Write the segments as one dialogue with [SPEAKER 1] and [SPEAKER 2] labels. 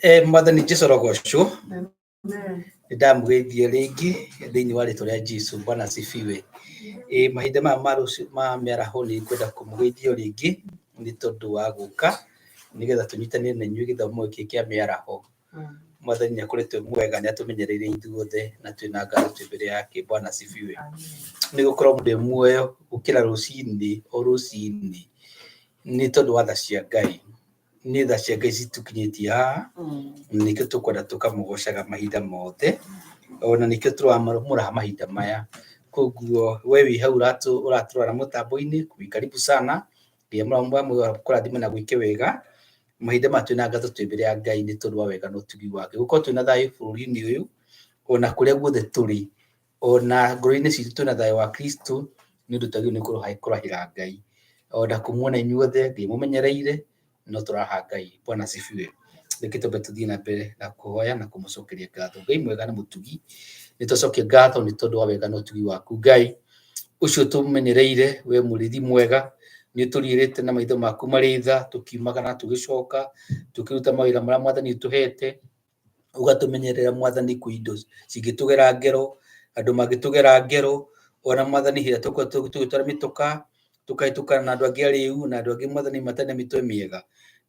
[SPEAKER 1] Mwathani Jesu arogocwo. Nĩ ndamũgeithia rĩngĩ thĩinĩ wa rĩtwa rĩa Jesu. Bwana asifiwe. Mahinda maya ma rũciũ ma mĩaraho nĩ ngwenda kũmũgeithia o rĩngĩ nĩ tondũ wa gũka nĩgetha tũnyitanĩre na inyuĩ gĩthomo gĩkĩ kĩa mĩaraho. Mwathani nĩ akoretwo e mwega, nĩ atũmenyereire ithuothe na twĩna ngatho twĩ mbere yake. Bwana asifiwe. Nĩ gũkorwo mũndũ e muoyo gũkĩra rũcinĩ o rũcinĩ nĩ tondũ wa tha cia Ngai. Nĩ tha cia Ngai citũkinyĩtie haha, nĩkĩo tũkwenda tũkamũgocaga mahinda mothe, ona nĩkĩo tũramũraha mahinda maya. Koguo we wĩ hau ũratũrora mũtambo-inĩ, wĩ karibu sana, Ngai akũrathime na agwĩke wega. Mahinda maya twĩna ngatho twĩ mbere ya Ngai nĩ tondũ wa wega na ũtugi wake. Gũkorwo twĩna thayũ bũrũri-inĩ ũyũ, ona kũrĩa guothe tũrĩ, ona ngoro-inĩ citũ twĩna thayũ wa Kristo, nĩ ũndũ twagĩrĩirwo nĩ kũrahĩra Ngai. Ona kũmuona inyuothe, Ngai mũmenyereire, no tũraha Ngai. Bwana asifiwe. Reke twambe tũthiĩ na mbere na kũhoya na kũmũcokeria ngatho. Ngai mwega na mũtugi, nĩ twacokia ngatho nĩ tondũ wa wega na ũtugi waku Ngai, ũcio tũmenyereire, we mũrĩithi mwega, nĩ ũtũriĩrĩte na maitho maku marĩ tha, tũkiumagara tũgĩcoka, tũkĩruta mawĩra marĩa Mwathani ũtũhete, ũgatũmenyerera Mwathani kwĩ indo cingĩtũgera ngero, andũ mangĩtũgera ngero, ona Mwathani hĩndĩ ĩrĩa tũgũkorwo tũgĩtwara mĩtoka, tũkahĩtũkana na andũ angĩ arĩu, na andũ angĩ Mwathani matarĩ na mĩtwe mĩega,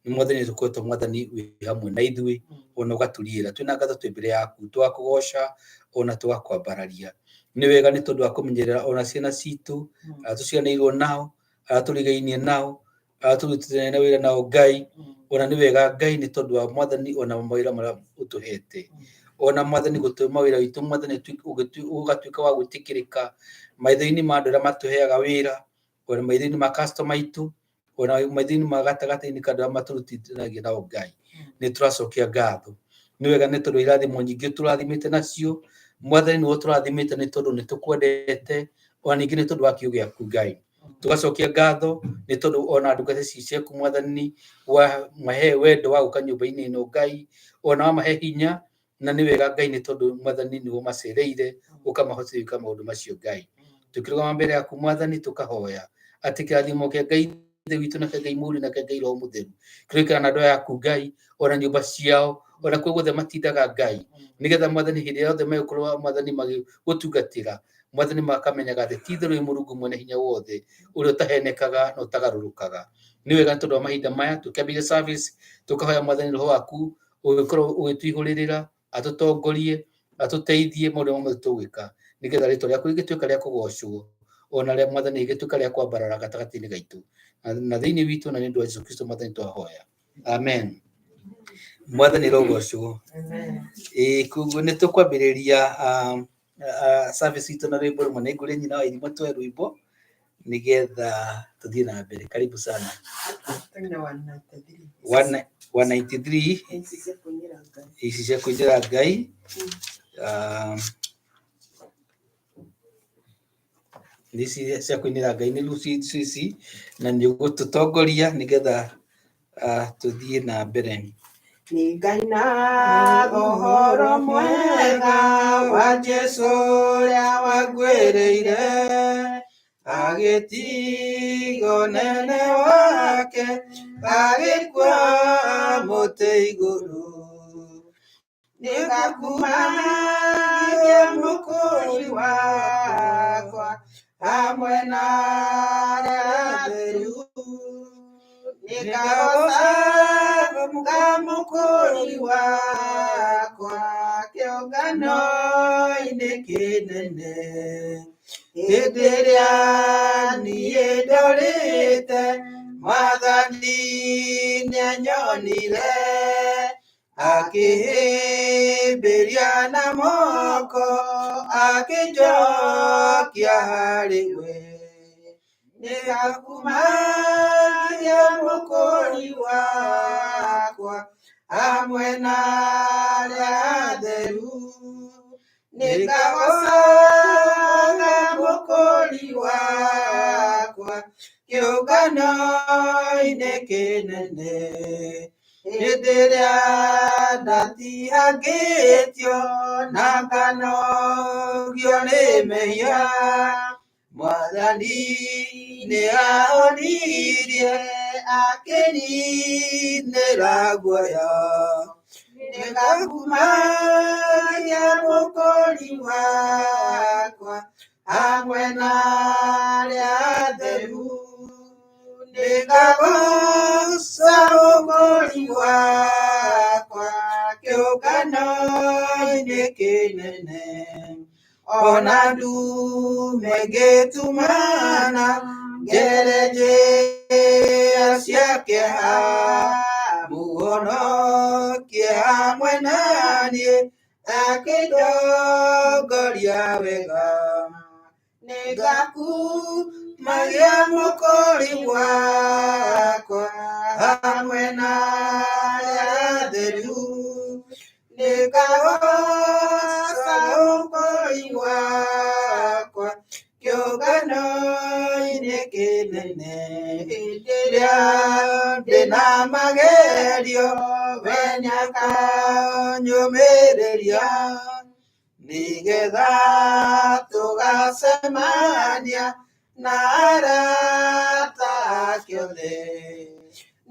[SPEAKER 1] nĩ Mwathani tũkoretwo Mwathani wĩ hamwe na ithuĩ, ona ũgatũriĩra. Twĩna ngatho twĩ mbere yaku, tũgakũgoca ona tũgakwambararia. Nĩ wega nĩ tondũ wa kũmenyerera ona ciana citũ, arĩa tũciaranĩirwo nao, arĩa tũrigainie nao, arĩa tũrutithania wĩra nao Ngai, ona nĩ wega Ngai nĩ tondũ wa Mwathani ona mawĩra marĩa ũtũhete. Ona Mwathani gũtũma wĩra witũ Mwathani ũgatuĩka wa gwĩtĩkĩrĩka maitho-inĩ ma andũ arĩa matũheaga wĩra, ona maitho-inĩ ma customer aitũ, ona maitho-inĩ ma gatagatĩ-inĩ ka andũ arĩa matũrutithanagia nao Ngai. Nĩ tũracokia ngatho. Nĩ wega nĩ tondũ irathimo nyingĩ tũrathimĩte nacio, Mwathani nĩwe ũtũrathimĩte nĩ tondũ nĩ tũkwendete, ona ningĩ nĩ tondũ wa kiugo gĩaku Ngai. Tũgacokia ngatho nĩ tondũ ona ndungata ici ciaku Mwathani wamahe wendo wa gũka nyũmba-inĩ ĩno Ngai, ona wamahe hinya, na nĩ wega Ngai nĩ tondũ Mwathani nĩwe ũmacereire ũkamahotithia gwĩka maũndũ macio Ngai. Tũkĩrũgama mbere yaku Mwathani tũkahoya atĩ kĩrathimo kĩa Ngai Ithe witũ na kĩa Ngai Mũriũ na kĩa Ngai Roho Mũtheru kĩroikara na andũ aya aku Ngai, ona nyũmba ciao, ona kũrĩa guothe matindaga Ngai, nĩgetha Mwathani hĩndĩ ĩrĩa yothe megũkorwo Mwathani magĩgũtungatĩra, Mwathani makamenyaga atĩ ti itherũ wĩ Mũrungu mwene hinya wothe, ũrĩa ũtahenekaga na ũtagarũrũkaga. Nĩ wega nĩ tondũ wa mahinda maya tũkĩambĩrĩria service, tũkahoya Mwathani Roho waku ũgĩkorwo ũgĩtũihũrĩrĩra, atũtongorie, atũteithie maũndũ mothe tũgwĩka, nĩgetha rĩtwa rĩaku rĩgĩtuĩka rĩa kũgocwo, ona rĩa Mwathani rĩgĩtuĩka rĩa kwambarara gatagatĩ-inĩ gaitũ, na thĩinĩ witũ, na nĩ ũndũ wa Jesu Kristo Mwathani twahoya. Amen. Mwathani rogocwo. Ĩĩ koguo nĩ tũkwambĩrĩria service itũ na rwĩmbo rũmwe, na ngũrie nyina wa irimũ tũhe rwĩmbo nĩgetha tũthiĩ na mbere. Karibu sana. 193 ici cia kũinĩra Ngai. Ici cia kũinĩra Ngai nĩ Lucy ici, na nĩ ũgũtũtongoria nĩgetha tũthiĩ na mbere.
[SPEAKER 2] Nĩngaina ũhoro mwega wa Jesũ ũrĩa wanguĩrĩire, agĩtiga ũnene wake, agĩkua mũtĩ igũrũ. Nĩngakumagia mũkũri wakwa hamwe na arĩa atheru. Nĩngagooca mũkũri wakwa kĩũngano-inĩ kĩnene. Hĩndĩ ĩrĩa niĩ ndorĩte, Mwathani nĩanyonire. Akĩhĩmbĩria na moko, akĩnjokia harĩ we. Nĩngakumagia mũkũri wakwa hamwe na arĩa atheru. Nĩngagocaga mũkũri wakwa kĩũngano-inĩ kĩnene. Hĩndĩ ĩrĩa ndatihangĩtio na nganogio nĩ mehia, Mwathani nĩ ahonirie akĩninĩra guoya. Nĩngakumagia mũkũri wakwa hamwe na arĩa atheru. Nĩngagoca mũkũri wakwa kĩũngano-inĩ kĩnene. Ona ndume ngĩtumana ngere njĩra cia kĩeha, mũhonokie hamwe na niĩ akĩndongoria wega. Nĩngakumagia mũkũri wakwa hamwe na arĩa atheru. Nĩngagoca mũkũri wakwa kĩũngano-inĩ kĩnene. Hĩndĩ ĩrĩa ndĩna magerio, we nĩakanyũmĩrĩria, nĩgetha tũgacemania na arata ake othe.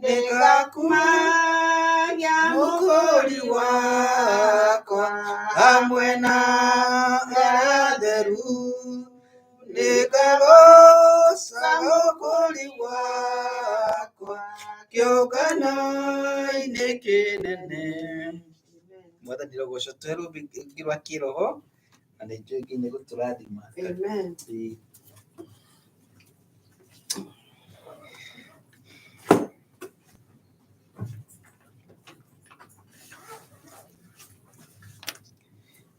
[SPEAKER 2] Nĩngakumagia mũkũri wakwa hamwe na arĩa atheru. Nĩngagoca mũkũri wakwa kĩũngano-inĩ kĩnene.
[SPEAKER 1] Mwathani rogocwo tũhe rũngĩ rwa kĩroho na nĩ njũĩ nginya gũtũrathima.
[SPEAKER 3] Amen.
[SPEAKER 1] Ĩĩ.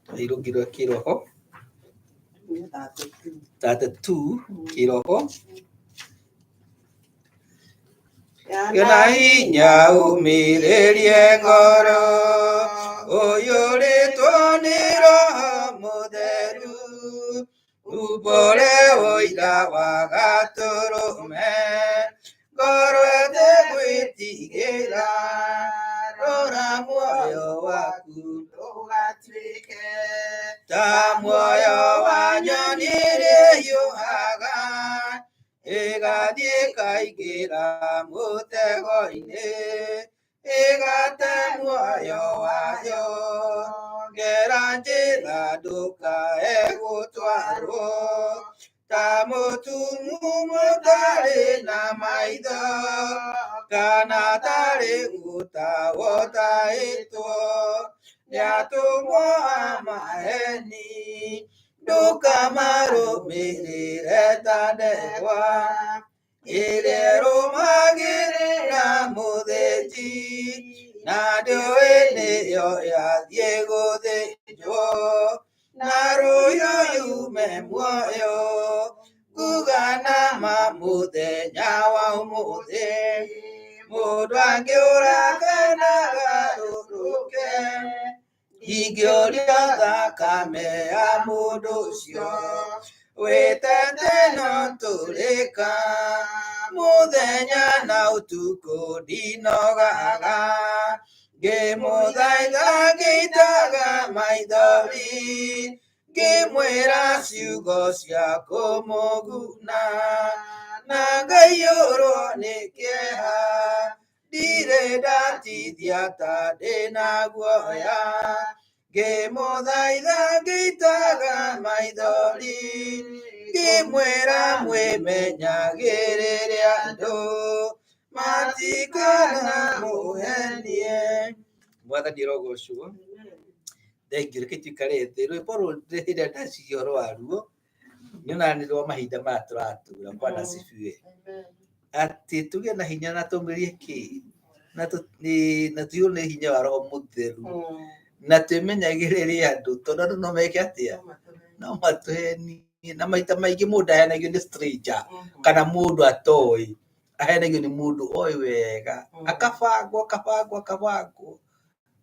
[SPEAKER 1] Tũhe rũngĩ rwa kĩroho 32 kĩroho. Gĩa hinya ũmĩrĩrie ngoro ũiyũrĩtwo nĩ Roho Mũtheru, umbũre ũira wa Gatũrũme, ngoro ĩtegwĩtigĩra, rora muoyo waku
[SPEAKER 2] Ndũgatuĩke
[SPEAKER 1] ta muoyo wa nyoni ĩrĩa ĩhiũhaga ĩgathiĩ ĩkaingĩra mũtego-inĩ, ĩgate muoyo wayo. Gera njĩra ndũkae gũtwarwo ta mũtumumu ũtarĩ na maitho, kana tarĩ gũtahwo ũtahĩtwo nĩ atũmwo a maheni. Ndũkamarũmĩrĩre ta ndegwa ĩrĩa ĩrũmagĩrĩra mũthĩnji, na ndũĩ nĩyo yathiĩ gũthĩnjwo, na rũhiũ yume muoyo. Nguga na ma mũthenya wa ũmũthĩ, mũndũ angĩũra kana agarũrũke, ingĩũria thakame ya mũndũ ũcio wĩtete no tũrĩka, mũthenya na ũtukũ ndinogaga, ngĩmũthaitha ngĩitaga maithori, ngĩmwĩra ciugo cia kũmũguna, na ngaiyũrwo nĩ kĩeha, ndirĩ ndatithia ta ndĩna guoya, ngĩmũthaitha ngĩitaga maithori, ngĩmwĩra mwĩmenyagĩrĩre andũ matikanamũhenie. Mwathani rogocwo. Thengiũ, reke tuikare thĩ. Rwĩmbo rũrũ hĩndĩ ĩrĩa ndaciria ũhoro waruo nyonaga nĩ rwa mahinda maya tũratũra. Bwana asifiwe. Atĩ tũgĩe na hinya na tũmĩrie kĩ na tũiyũrwo nĩ hinya wa Roho Mũtheru, na twĩmenyagĩrĩre andũ, tondũ andũ no meke atĩa, no matũhenie. Na maita maingĩ mũndũ ahenagio nĩ stranger kana mũndũ atoĩ, ahenagio nĩ mũndũ oĩ wega, akabangwo akabangwo akabangwo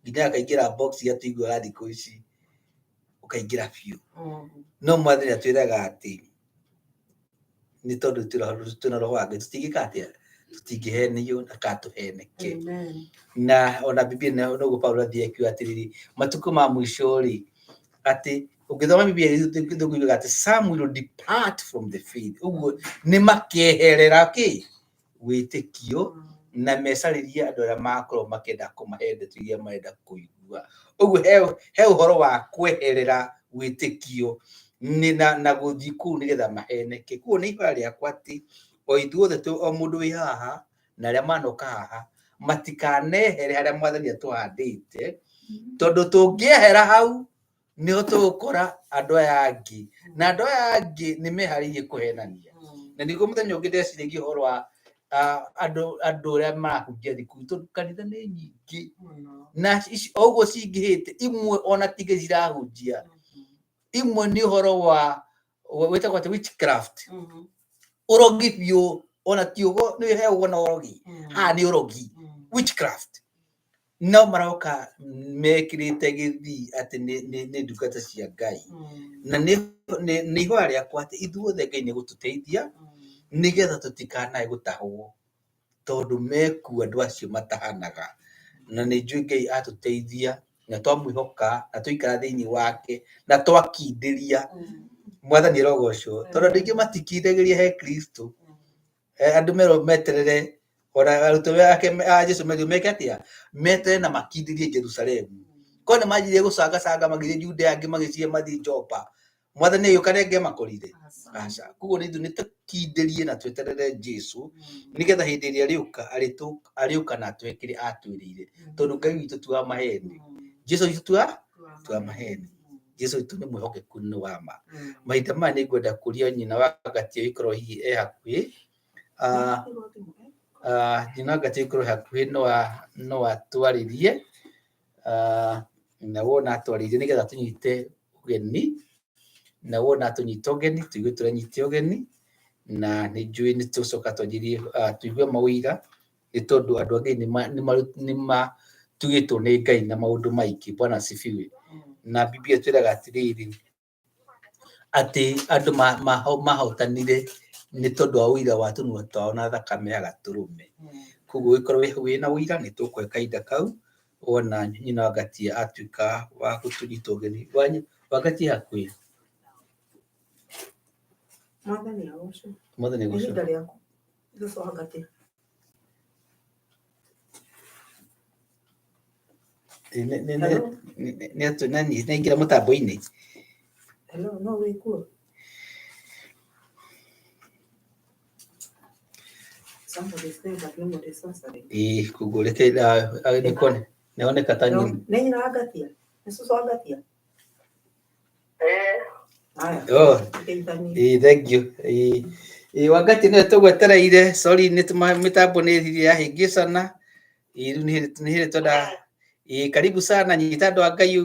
[SPEAKER 1] nginya akaingĩra box iria tũiguaga thikũ ici, ũkaingĩra biũ. No Mwathani atwĩraga atĩ nĩ tondũ twĩna Roho wa Ngai tũtingĩka atĩa, tũtingĩhenio na kana tũheneke. Na ona Biblia noguo Paulo athiĩ akiuga atĩrĩrĩ, matukũ ma mũico rĩ, atĩ ũngĩthoma Biblia ĩthuguigaga atĩ some will depart from the faith, ũguo nĩ makeherera kĩ wĩtĩkio, Na mecarĩrie andũ arĩa makorwo makĩenda kũmahe ndeto iria marenda kũigua. Ũguo he ũhoro wa kweherera wĩtĩkio nĩ na gũthiĩ kũu nĩgetha maheneke. Koguo nĩ ihoya rĩakwa atĩ o ithuothe o mũndũ wĩ haha na arĩa manoka haha matikanehere harĩa mwathani atũhandĩte, tondũ tũngĩehera hau nĩho tũgũkora andũ aya angĩ, na andũ aya angĩ nĩ meharĩirie kũhenania. Na nĩguo mũthenya ũngĩ ndeciragia ũhoro wa andũ arĩa marahunjia thikũ, tondũ kanitha nĩ nyingĩ na o ũguo cingĩhĩte, imwe ona tingĩ cirahunjia, imwe nĩ ũhoro wa wĩtagwo atĩ witchcraft, ũrogi biũ, ona ti ũgo nĩ he ũgo na ũrogi, haha nĩ ũrogi, witchcraft. No maroka mekĩrĩte gĩthii atĩ nĩ ndungata cia Ngai. Na nĩ ihoya rĩakwa atĩ ithuothe Ngai nĩ gũtũteithia nĩgetha tũtikanae gũtahwo, tondũ mekuo andũ acio matahanaga. Na nĩ njũĩ Ngai atũteithia na twamwĩhoka na twaikara thĩinĩ wake na twakindĩria, mwathani arogocwo, tondũ andũ aingĩ matikindagĩria he Kristo. Andũ merwo meterere, ona arutwo ake a Jesu merirwo meke atĩa? Meterere na makindĩrie Jerusalemu. Korwo nĩ manjirie gũcangacanga magĩthiĩ Judea, angĩ magĩciria mathiĩ Jopa, mwathani agĩũka nĩ angĩamakorire? Aca. Koguo nĩ ithuĩ nĩ tũkindĩrie na tweterere Jesu nĩgetha hĩndĩ ĩrĩa arĩũka arĩũka na atũhe kĩrĩa atwĩrĩire, tondũ Ngai witũ ti wa maheni, Jesu witũ ti wa maheni, Jesu witũ nĩ mwĩhokeku, nĩ wa ma. Mahinda maya nĩ ngwenda kũria nyina wa Ngatia ĩkorwo hihi e hakuhĩ, nyina wa Ngatia ĩkorwo hakuhĩ no atwarĩrie, na wona atwarĩrie nĩgetha tũnyite ũgeni, na wona tũnyite ũgeni tũigue tũranyite ũgeni, na nĩ njũĩ nĩ tũcoka twanjĩrie tũigue maũira, nĩ tondũ andũ a Ngai nĩ matugĩtwo nĩ Ngai na maũndũ maingĩ. Bwana asifiwe. Na Biblia ĩtwĩraga atĩrĩrĩ, atĩ andũ mahotanire nĩ tondũ wa ũira wa tũnua twao na thakame ya gatũrũme. Koguo ũngĩkorwo wĩna ũira nĩ tũkũhe kahinda kau wona nyina wa Ngatia atuĩka wa gũtũnyita ũgeni. Wa Ngatia hakuhĩ.
[SPEAKER 2] Mwathani agocwo.
[SPEAKER 1] Mwathani agocwo.
[SPEAKER 2] Ihinda rĩaku. Cũcũ wa Ngatia.
[SPEAKER 1] Nĩ aingĩra mũtambo-inĩ.
[SPEAKER 2] Hello, no wĩ kuo? Somebody's there, but nobody's answering.
[SPEAKER 1] Ĩĩ, koguo reke nĩoneka ta
[SPEAKER 2] No, nĩ nyina wa Ngatia? Nĩ cũcũ wa Ngatia? Haya.
[SPEAKER 1] Oh.
[SPEAKER 2] Tũgeithanie.
[SPEAKER 1] Ĩĩ, thank you. Ĩĩ, ĩĩ, Wangati nĩwe tũgwetereire. Sorry, nĩ mĩtambo nĩ ĩthire yahĩngĩcana. Ĩĩ, rĩu nĩ hĩndĩ twenda. Ĩĩ, karibu sana, nyita andũ a Ngai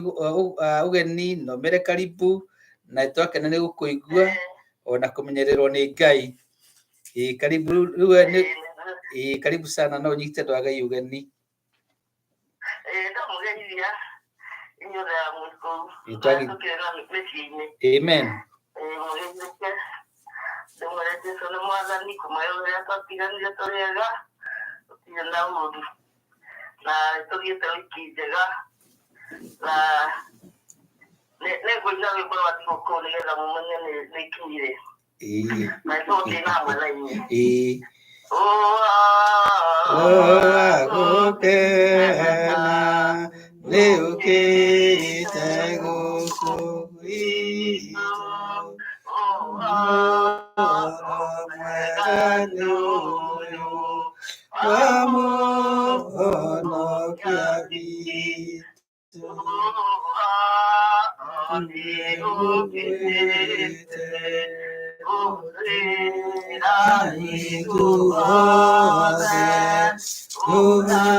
[SPEAKER 1] ũgeni, na ũmere karibu, na twakena nĩ gũkũigua ona kũmenyererwo nĩ Ngai. Ĩĩ, karibu rĩu we ĩĩ, karibu sana, no ũnyite andũ a Ngai ũgeni.
[SPEAKER 3] Ndamũgeithia inyuothe a mũkũu.
[SPEAKER 1] Ĩĩ,
[SPEAKER 3] Tũkĩrĩ na mĩciĩ-inĩ.
[SPEAKER 1] Amen.
[SPEAKER 3] Mũgeithĩke, ndĩmwĩre Jesũ nĩ mwathani. Kuma rĩrĩa twatiganire tũrĩ ega, tũtirĩ na ũũru, na tũthiĩte wiki njega, na nĩngũina rwĩmbo rwa thigũkũ nĩgetha mũmenye nĩ ikinyire. Na nĩtũgũthiĩ na hamwe na inyuĩ.
[SPEAKER 1] Gũkena nĩ ũkĩte gũkũ gwitũ, ũhoro mwega nĩ ũyũ wa Mũhonokia witũ, nĩ ũkĩte ithuothe tũmahoyagĩra,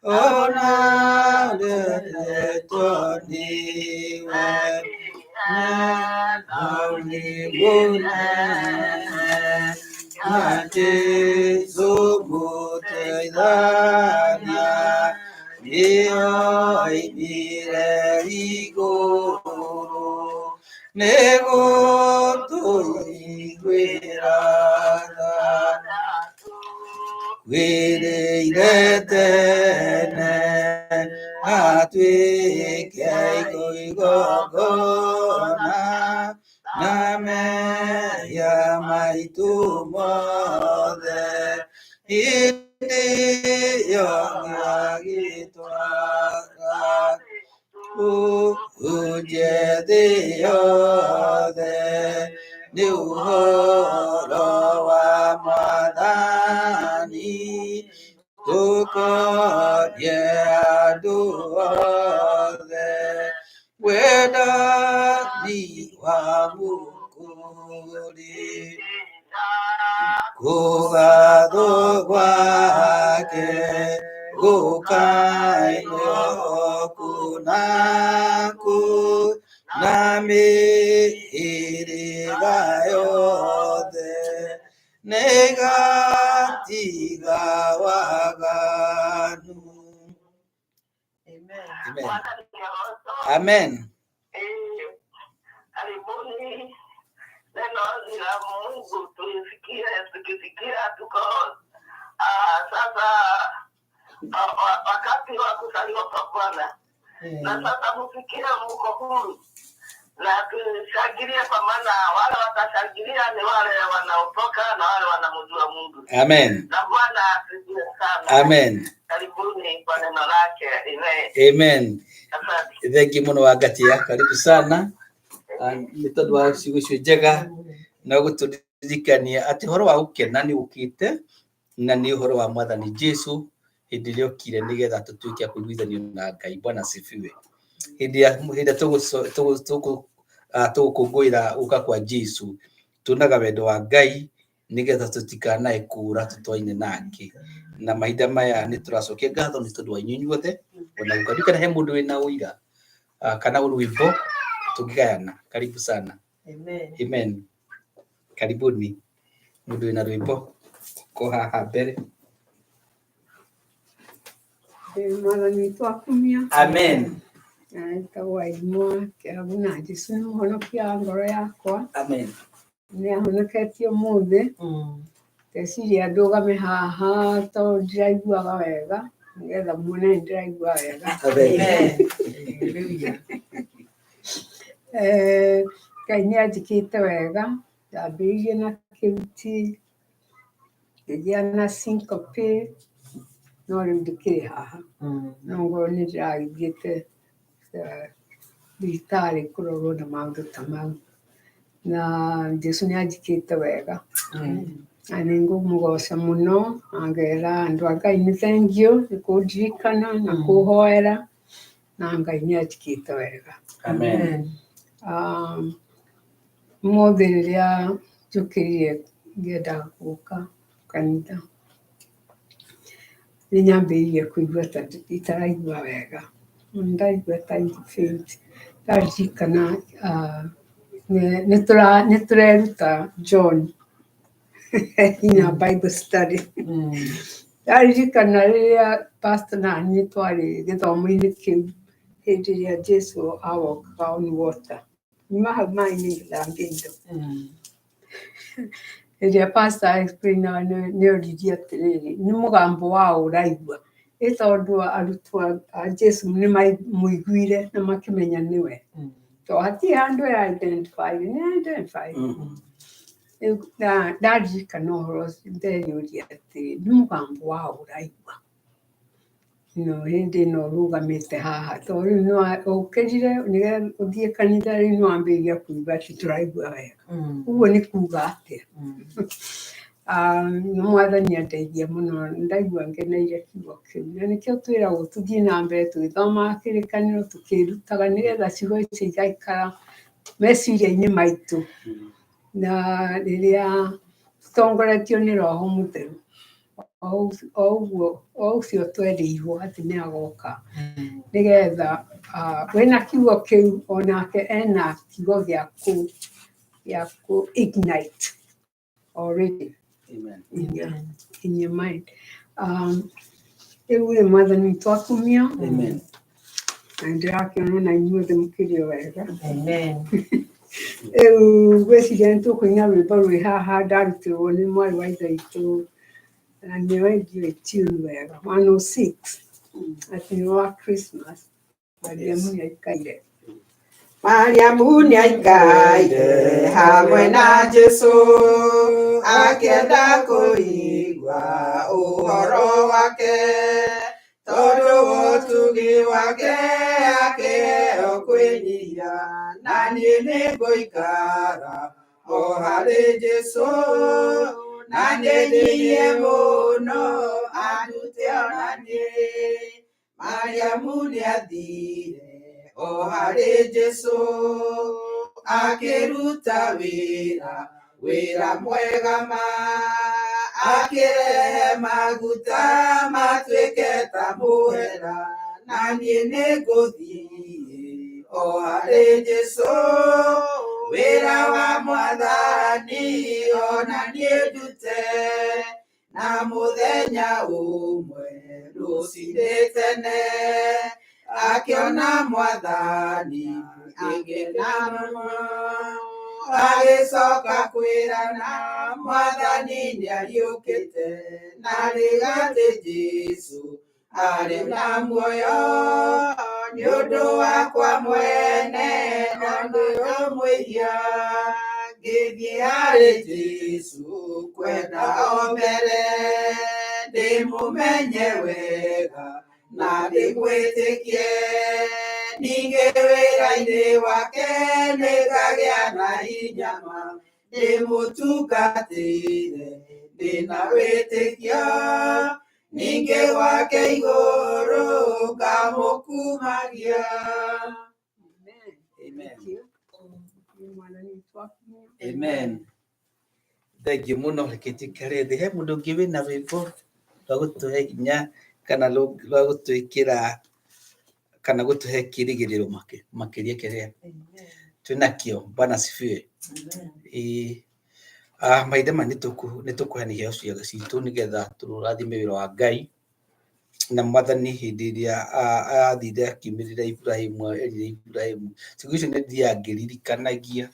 [SPEAKER 1] ona ndeto nĩwe nĩ mũnene, na Jesũ mũteithania nĩoimire igũrũ nĩgũtũiguĩra tha, wĩrĩire tene atuĩke igongona na mehia maitũ. Hĩndĩ ĩyo agĩtwara kũhunjia thĩ yothe nĩ ũhoro wa Mwathani tũkorie andũ othe wendani wa Mũkũũri kũgathwo gwake gũkainwo kũ na kũ na mĩhĩrĩga yothe nĩgatiga waganu.
[SPEAKER 2] Amen.
[SPEAKER 1] Amen.
[SPEAKER 3] Mwathani agocwo.
[SPEAKER 1] Amen.
[SPEAKER 3] Karibuni. Neno ni la Mungu tuisikie, tukisikia tuko sasa wakati wa kuzaliwa kwa Bwana, na sasa msikie, mko huru na tushangilie, kwa maana wale watashangilia ni wale wanaotoka na wale wanamjua Mungu.
[SPEAKER 1] Amen.
[SPEAKER 3] Na Bwana asifiwe sana.
[SPEAKER 1] Amen.
[SPEAKER 3] Karibuni kwa neno lake. Amen.
[SPEAKER 1] Amen.
[SPEAKER 3] Asante.
[SPEAKER 1] Thengiũ mũno Wangatia, karibu sana. Nĩ tondũ wa ciugo icio njega na gũtũririkania atĩ ũhoro wa gũkena nĩ ũkĩte na nĩ ũhoro wa Mwathani Jesu hĩndĩ ĩrĩa okire nĩgetha tũtuĩke a kũiguithanio na Ngai. Bwana asifiwe. Hĩndĩ ĩrĩa tũgũkũngũĩra gũka kwa Jesu tuonaga wendo wa Ngai nĩgetha tũtikanae kũra tũtwaine nake. Na mahinda maya nĩ tũracokia ngatho nĩ tondũ wa inyuĩ inyuothe ona gũka he mũndũ wĩna ũira kana rwĩmbo tũngĩgayana. Karibu sana.
[SPEAKER 2] Amen.
[SPEAKER 1] Amen. Karibuni mũndũ wĩna rwĩmbo ko haha mbere.
[SPEAKER 4] Mwathani witũ akumia.
[SPEAKER 1] Amen.
[SPEAKER 4] Ĩtagwo Aimwa Kĩhabu na Jesũ nĩ mũhonokia wa ngoro yakwa.
[SPEAKER 1] Amen.
[SPEAKER 4] Nĩ ahonoketie ũmũthĩ. Ndeciria ndũgame haha tondũ ndiraiguaga wega nĩgetha muone nĩ ndĩraigua wega.
[SPEAKER 1] Amen.
[SPEAKER 2] Hallelujah.
[SPEAKER 4] Ngai nĩ anjĩkĩte wega. Ndambĩrĩirie na kĩhuti, ngĩgĩa na syncope, no rĩu ndĩkĩrĩ haha. No ngorwo nĩ ndĩragĩthiĩte thibitarĩ kũrorwo na maũndũ ta mau. Na Jesũ nĩ anjĩkĩte wega. Na nĩ ngũmũgoca mũno na ngera andũ a Ngai nĩ thengiũ nĩ kũndirikana na kũhoera na Ngai nĩ anjĩkĩte wega.
[SPEAKER 1] Amen.
[SPEAKER 4] Ũmũthĩ rĩrĩa njũkĩrire ngĩenda gũka kanitha nĩ nyambĩrĩirie kũigua ta itaraigua wega. Ndaigua ta ingĩ faint. Ndaririkana nĩ tũreruta John in a Bible study. Ndaririkana rĩrĩa pastor na niĩ twarĩ gĩthomo-inĩ kĩu hĩndĩ ĩrĩa Jesu awokaga on water. Nyuma hau maĩ-inĩ ngĩthambia indo. Hĩndĩ ĩrĩa pastor explainaga nĩ oririe atĩrĩrĩ, nĩ mũgambo waũ ũraigua? Ĩ tondũ arutwo a Jesu nĩ mamũiguire na makĩmenya nĩwe. To hatirĩ handũ ya identify, nĩ identify. Rĩu ndaririkana ũhoro ũcio ndeyũria atĩrĩ, nĩ mũgambo waũ ũraigua? No hĩndĩ ĩno ũrũgamĩte haha tondũ rĩu nĩ ũkĩrire nĩgetha ũthiĩ kanitha rĩu nĩ wambĩrĩria kũigua atĩ tũraigua wega. Ũguo nĩ kuga atĩa? Nĩ Mwathani andeithia mũno ndaigua ngeneire kiugo kĩu na nĩkĩo twĩragwo tũthiĩ na mbere tũgĩthomaga kĩrĩkanĩro tũkĩrutaga nĩgetha ciugo icio igaikara meciria-inĩ maitũ na rĩrĩa tũtongoretio nĩ Roho Mũtheru o ũguo o ũcio twerĩirwo atĩ nĩ agoka nĩgetha wĩna kiugo kĩu onake ena kiugo gĩa kũ ignite already.
[SPEAKER 1] Amen.
[SPEAKER 4] In your mind. Rĩu rĩ Mwathani witũ akumio.
[SPEAKER 1] Amen.
[SPEAKER 4] Na ndĩrakĩona na inyuothe mũkĩrĩ o wega.
[SPEAKER 2] Amen.
[SPEAKER 4] Rĩu ngwĩciria nĩ tũkũina rwĩmbo rwĩ haha ndarutĩrwo nĩ mwarĩ wa ithe witũ na nĩwe ndiũĩ tune wega 106 atĩ nĩ wa Christmas Mariamu nĩaikaire.
[SPEAKER 2] Mariamu nĩaikaire hamwe na Jesũ, akĩenda kũigua ũhoro wake, tondũ ũtugi wake akĩheo kwĩnyihia, na niĩ nĩngũikara o harĩ Jesũ, na ndĩnyihie mũno andute ona niĩ. Mariamu nĩathire o harĩ Jesũ, akĩruta wĩra, wĩra mwega ma, akĩrehe maguta matuĩke ta mũhera, na niĩ nĩngũthiĩ o harĩ Jesũ, wĩra wa Mwathani ona niĩ ndute, na mũthenya ũmwe rũcinĩ tene akĩona Mwathani akĩgena mũno, agĩcoka kwĩrana Mwathani nĩariũkĩte, na rĩgatĩ Jesũ arĩ na muoyo, nĩ ũndũ wakwa mwene na ndĩ mwĩhia, ngĩthiĩ harĩ Jesũ kwenda o mbere, ndĩmũmenye wega na ndĩmwĩtĩkie, ningĩ wĩra-inĩ wake nĩngagĩa na hinya ma, ndĩmũtungatĩre ndĩna wĩtĩkio, ningĩ gwake igũrũ ngamũkumagia.
[SPEAKER 4] Amen.
[SPEAKER 1] Amen.
[SPEAKER 4] Thank you. Nĩ mwathani witũ akunyia.
[SPEAKER 1] Amen. Thengiũ mũno, reke njikare thĩ. He mũndũ ũngĩ wĩna rwĩmbo rwa gũtũhe hinya kana rwa gũtwĩkĩra kana gũtũhe kĩĩrĩgĩrĩro makĩria kĩrĩa twĩnakĩo. Bwana asifiwe. Ĩĩ. Mahinda maya nĩtũkũheana iheo citũ nĩgetha tũrathime wĩra wa Ngai. Na Mwathani hĩndĩ ĩrĩa athire akiumĩrĩra Iburahĩmu, erire Iburahĩmu, ciugo icio nĩ thiaga ngĩririkanagia,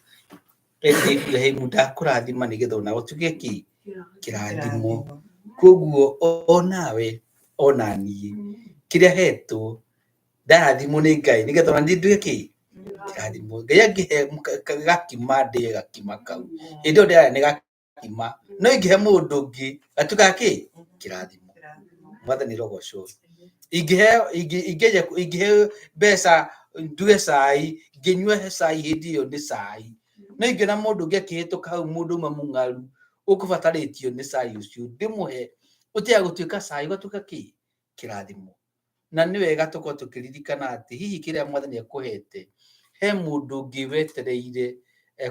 [SPEAKER 1] erire Iburahĩmu ndakũrathima nĩgetha onawe ũtuĩke kĩ? Kĩrathimo. Koguo onawe ona niĩ kĩrĩa hetwo ndarathimwo nĩ Ngai nĩgetha ona niĩ nduĩke kĩ? Kĩrathimo. Ngai angĩhe gakima ndĩe gakima kau, hĩndĩ ĩyo ndĩrarĩa nĩ gakima, no ingĩhe mũndũ ũngĩ gatuĩkaga kĩ? Kĩrathimo. Mwathani rogocwo. Ingĩheo mbeca ndue cai, ngĩnyue cai hĩndĩ ĩyo nĩ cai, no ingĩona mũndũ ũngĩ akĩhĩtũka hau, mũndũ ũmwe mũng'aru ũkũbatarĩtio nĩ cai ũcio, ndĩmũhe, ũtigaga gũtuĩka cai ũgatuĩka kĩ? Kĩrathimo. Na nĩ wega tũkorwo tũkĩririkana atĩ hihi kĩrĩa Mwathani akũhete, he mũndũ ũngĩ wetereire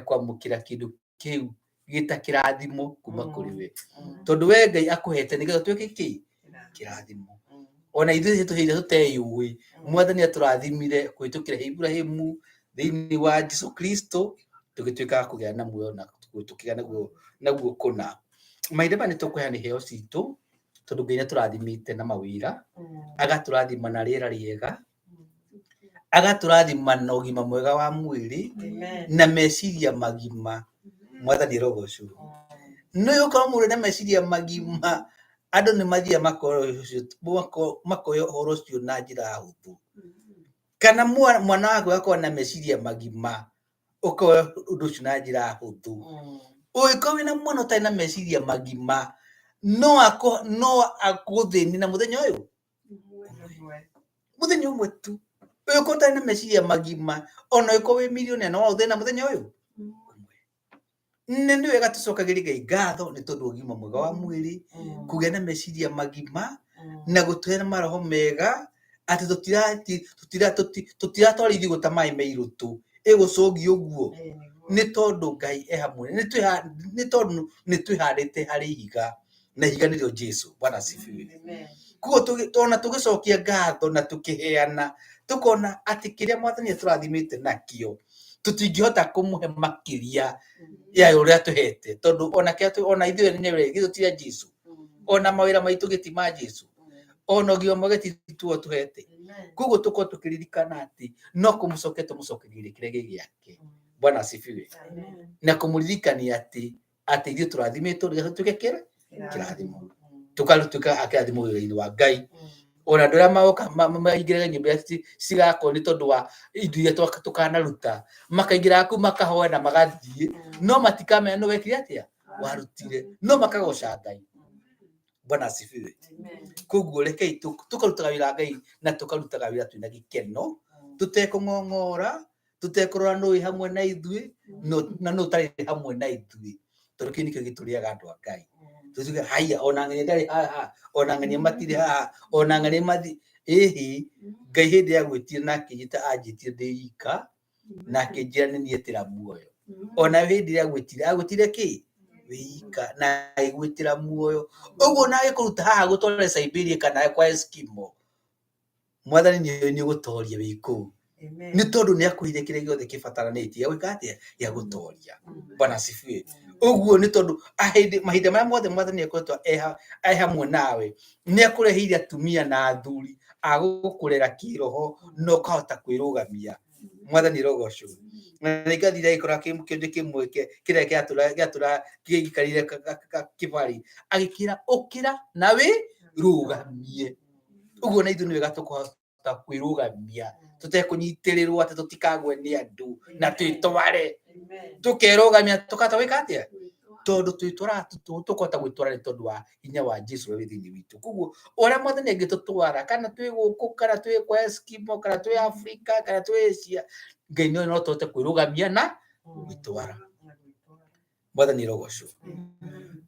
[SPEAKER 1] kwamũkĩra kĩndũ kĩu gĩta kĩrathimo kuma kũrĩ we, tondũ we Ngai akũhete nĩgetha ũtuĩke kĩ? Kĩrathimo. Ona ithuĩ tũhĩire tũteyũĩ, Mwathani atũrathimire kũhĩtũkĩra Iburahĩmu thĩinĩ wa Jesu Kristo, tũgĩtuĩka a kũgĩa na muoyo na tũkĩgĩa naguo kũna. Mahinda maya nĩtũkũheana iheo citũ, tondũ Ngai nĩatũrathimĩte na mawĩra, agatũrathima na rĩera rĩega, agatũrathima na ũgima mwega wa mwĩrĩ, na meciria magima. Mwathani arogocwo. Nĩ ũkorwo mũndũ na meciria magima, andũ nĩ mathiaga makoya ũhoro ũcio na njĩra hũthũ. Kana mwana waku agakorwo na meciria magima, ũkoya ũndũ ũcio na njĩra hũthũ. Ũngĩkorwo wĩna mwana ũtarĩ na meciria magima, no agũthĩnie na mũthenya ũyũ, mũthenya ũmwe tu. Ũngĩkorwo ũtarĩ na meciria magima, ona ũngĩkorwo wĩ millionaire, no agũthĩnie na mũthenya ũyũ. Nĩ wega tũcokagĩrie Ngai ngatho nĩ tondũ wa ũgima mwega wa mwĩrĩ, kũgĩa na meciria magima, na gũtũhe maroho mega, atĩ tũtiratwarithio ta maĩ me irũtũ, ĩgũcũngio ũguo, nĩ tondũ Ngai e hamwe, nĩ tondũ nĩ twĩhandĩte harĩ ihiga, na ihiga nĩrĩo Jesu. Bwana asifiwe. Koguo ona tũgĩcokia ngatho na tũkĩheana, tũkona atĩ kĩrĩa Mwathani atũrathimĩte nakĩo, tũtingĩhota kũmũhe makĩria ya ũrĩa tũhete, tondũ ona kĩrĩa ona ithuĩ enyewe githĩ tũtirĩ a Jesu, ona mawĩra maitũ gĩti ma Jesu, ona ũgima mwega ti tuo tũhete. Koguo tũkorwo tũkĩririkana atĩ no kũmũcokia tũmũcokerie kĩrĩa gĩ gĩake. Bwana asifiwe. Na kũmũririkania atĩ ithuĩ tũrathimĩtwo nĩgetha tũtuĩke kĩrathimo, tũgatuĩka a kĩrathimo wĩra-inĩ wa Ngai. Ona andũ arĩa magoka maingĩraga nyũmba iria cigakwo nĩ tondũ wa indo iria tũkanaruta, makaingĩraga kũu makahoya na magathiĩ, no matikamenya nũ wekire atĩa warutire, no makagoca Ngai. Bwana asifiwe. Koguo rekei tũkarutaga wĩra wa Ngai na tũkarutaga wĩra twĩna gĩkeno, tũtekũng'ong'ora, tũtekũrora nũ wĩ hamwe na ithuĩ na nũ ũtarĩ hamwe na ithuĩ, tondũ kĩu nĩkĩo gĩtũrĩaga andũ a Ngai. Tuge haya, ona ng'ania ndarĩ haha, ona ng'ania matirĩ haha, ona ng'ania mathi ĩhĩ. Ngai hĩndĩ ya gwĩtire na akĩnjĩta, anjĩtire ndĩ ika na akĩnjĩra nĩ niĩ etĩra muoyo. Ona hĩndĩ ĩrĩa agwĩtire, agwĩtire kĩ wĩ ika na agĩgwĩtĩra muoyo. Ũguo na agĩkũruta haha gũtware Siberia kana kwa Eskimo, Mwathani nĩ ũgũtoria wĩ kũu, nĩ tondũ nĩ akũheire kĩrĩa gĩothe kĩbataranĩtie gĩa gwĩka atĩa, gĩa gũtoria. Bwana asifiwe. Ũguo nĩ tondũ ahĩndĩ mahinda marĩa mothe Mwathani akoretwo e hamwe nawe, nĩ akũreheire atumia na athuri a gũkũrera kĩroho na ũkahota kwĩrũgamia. Mwathani rogocwo. Na nĩ ngathire agĩkora kĩndũ kĩmwe kĩrĩa gĩatũra gĩikarire kĩbarĩ, agĩkĩra ũkĩra na wĩ rũgamie. Ũguo na ithuĩ nĩ wega tũkũhota kwĩrũgamia tũtekũnyitĩrĩrwo atĩ tũtikagwe nĩ andũ na twĩtware, tũkerũgamia tũkahota gwĩka atĩa, tondũ twĩtwaraga tũkahota gwĩtwara nĩ tondũ wa hinya wa Jesu ũrĩa wĩ thĩinĩ witũ. Koguo ũrĩa Mwathani angĩtũtwara, kana twĩ gũkũ, kana twĩ kwa Eskimo, kana twĩ Afrika, kana twĩ Asia, Ngai nĩoĩ no tũhote kwĩrũgamia na gwĩtwara. Mwathani rogocwo.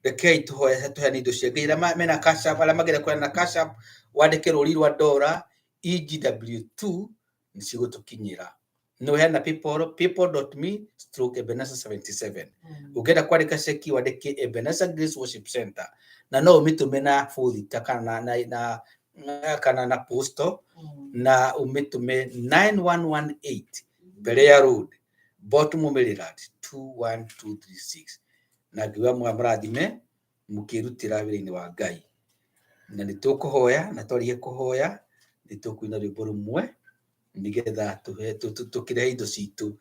[SPEAKER 1] Rekei tũhoe tũheane indo cia Ngai. Arĩa mena Cash App, arĩa mangĩenda kũheana Cash App, wandĩke rũri rwa ndora EGW2 nĩ cigũtũkinyĩra. No heana PayPal, paypal.me/Ebenezer77. Ũngĩenda kwandĩka ceki, wandĩke Ebenezer Grace Worship Center, na no ũmĩtũme na bũthita kana na kana na posto, na ũmĩtũme 9118 Berea Road, Baltimore, Maryland 21236. Na ngiuga mũrathime mũkĩrutĩra wĩra-inĩ wa Ngai. Na nĩ tũkũhoya, na twarĩkia kũhoya nĩ tũkũina rwĩmbo rũmwe nĩgetha tũkĩrehe indo citũ.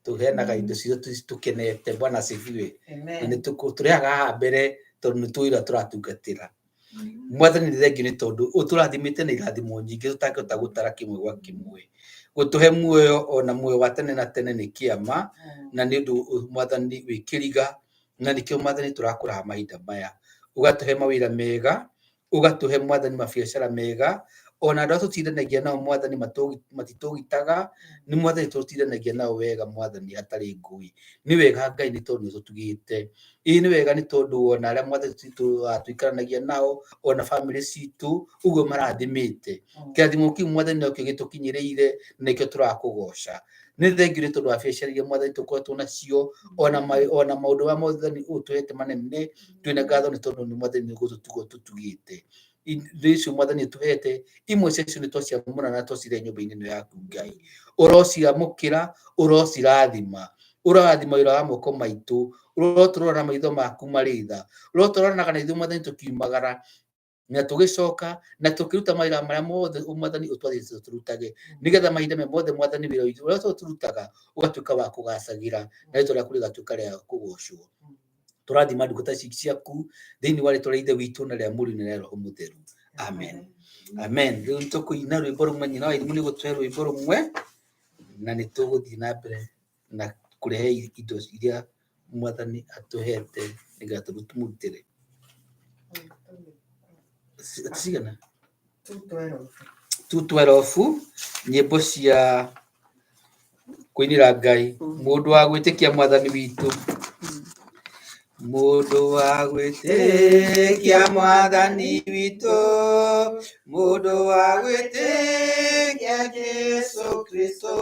[SPEAKER 1] Tũheanaga indo citũ tũkenete. Bwana asifiwe. Na nĩ tũrehaga haha mbere tondũ nĩ tũĩ ũrĩa tũratungatĩra. Mwathani nĩ thengiũ nĩ tondũ ũtũrathimĩte na irathimo nyingĩ tũtangĩhota gũtara kĩmwe gwa kĩmwe. Gũtũhe muoyo ona muoyo wa tene na tene nĩ kĩama, na nĩ ũndũ Mwathani wĩ kĩriga, na nĩkĩo Mwathani tũrakũraha mahinda maya. Ũgatũhe mawĩra mega, ũgatũhe Mwathani mabiacara mega, ona andũ arĩa tũtindanagia nao Mwathani matitũgitaga, nĩ Mwathani tũtindanagia nao wega Mwathani hatarĩ ngũĩ. Nĩ wega Ngai nĩ tondũ nĩ ũtũtugĩte. Ĩĩ nĩ wega nĩ tondũ ona arĩa Mwathani tũikaranagia nao, ona bamĩrĩ citũ, ũguo marathimĩte. Kĩrathimo kĩu Mwathani nokĩo gĩtũkinyĩrĩire na nĩkĩo tũrakũgoca. Nĩ thengiũ nĩ tondũ wa biacara iria Mwathani tũkoretwo nacio, ona maũndũ marĩa Mwathani ũtũhete manene, twĩna ngatho nĩ tondũ nĩ Mwathani nĩ gũtũtuga ũtũtugĩte. Indo icio Mwathani ũtũhete, imwe ciacio nĩ twaciamũra na twacirehe nyũmba-inĩ ĩno yaku Ngai. Ũrociamũkĩra, ũrocirathima, ũrathima wĩra wa moko maitũ, ũrotũrora na maitho maku marĩ tha, ũrotũroranaga na ithuĩ Mwathani tũkiumagara na tũgĩcoka na tũkĩruta mawĩra marĩa mothe Mwathani ũtwathĩte tũrutage, nĩgetha mahinda me mothe Mwathani wĩra witũ ũrĩa tũrutaga ũgatuĩka wa kũgacagĩra na rĩtwa rĩaku rĩgatuĩka rĩa kũgocwo. Tũrathima ndungata ici ciaku thĩinĩ wa rĩtwa rĩa Ithe witũ na rĩa Mũriũ na rĩa Roho Mũtheru. Amen. Amen. Rĩu nĩ tũkũina rwĩmbo rũmwe, nyina wa irimũ nĩ gũtũhe rwĩmbo rũmwe, na nĩ tũgũthiĩ na mbere na kũrehe indo iria Mwathani atũhete nĩgetha tũmũrutĩre. Cigana? 212, nyĩmbo cia kũinĩra Ngai. Mũndũ wa gwĩtĩkia Mwathani witũ. Mũndũ wa gwĩtĩkia Mwathani witũ, mũndũ wa gwĩtĩkia Jesũ Kristũ,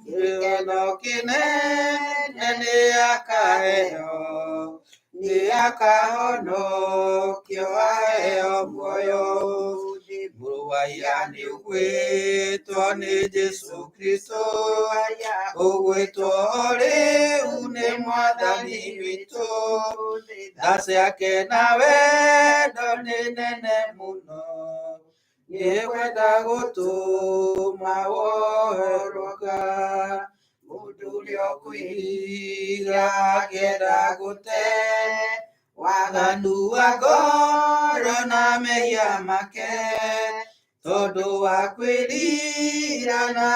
[SPEAKER 1] gĩkeno kĩnene nĩ akaheo, nĩ akahonokio aheo muoyo. Mũrũ wa iya nĩ ũgwĩtwo nĩ Jesũ Kristũ, ũgwĩtwo rĩu nĩ Mwathani witũ. Tha ciake na wendo nĩ nene mũno, nĩekwenda gũtũma wohoroka. Mũndũ ũrĩa ũkwĩhira akĩenda gũte waganu wa ngoro na mehia make,
[SPEAKER 2] Tondũ wa kwĩrira na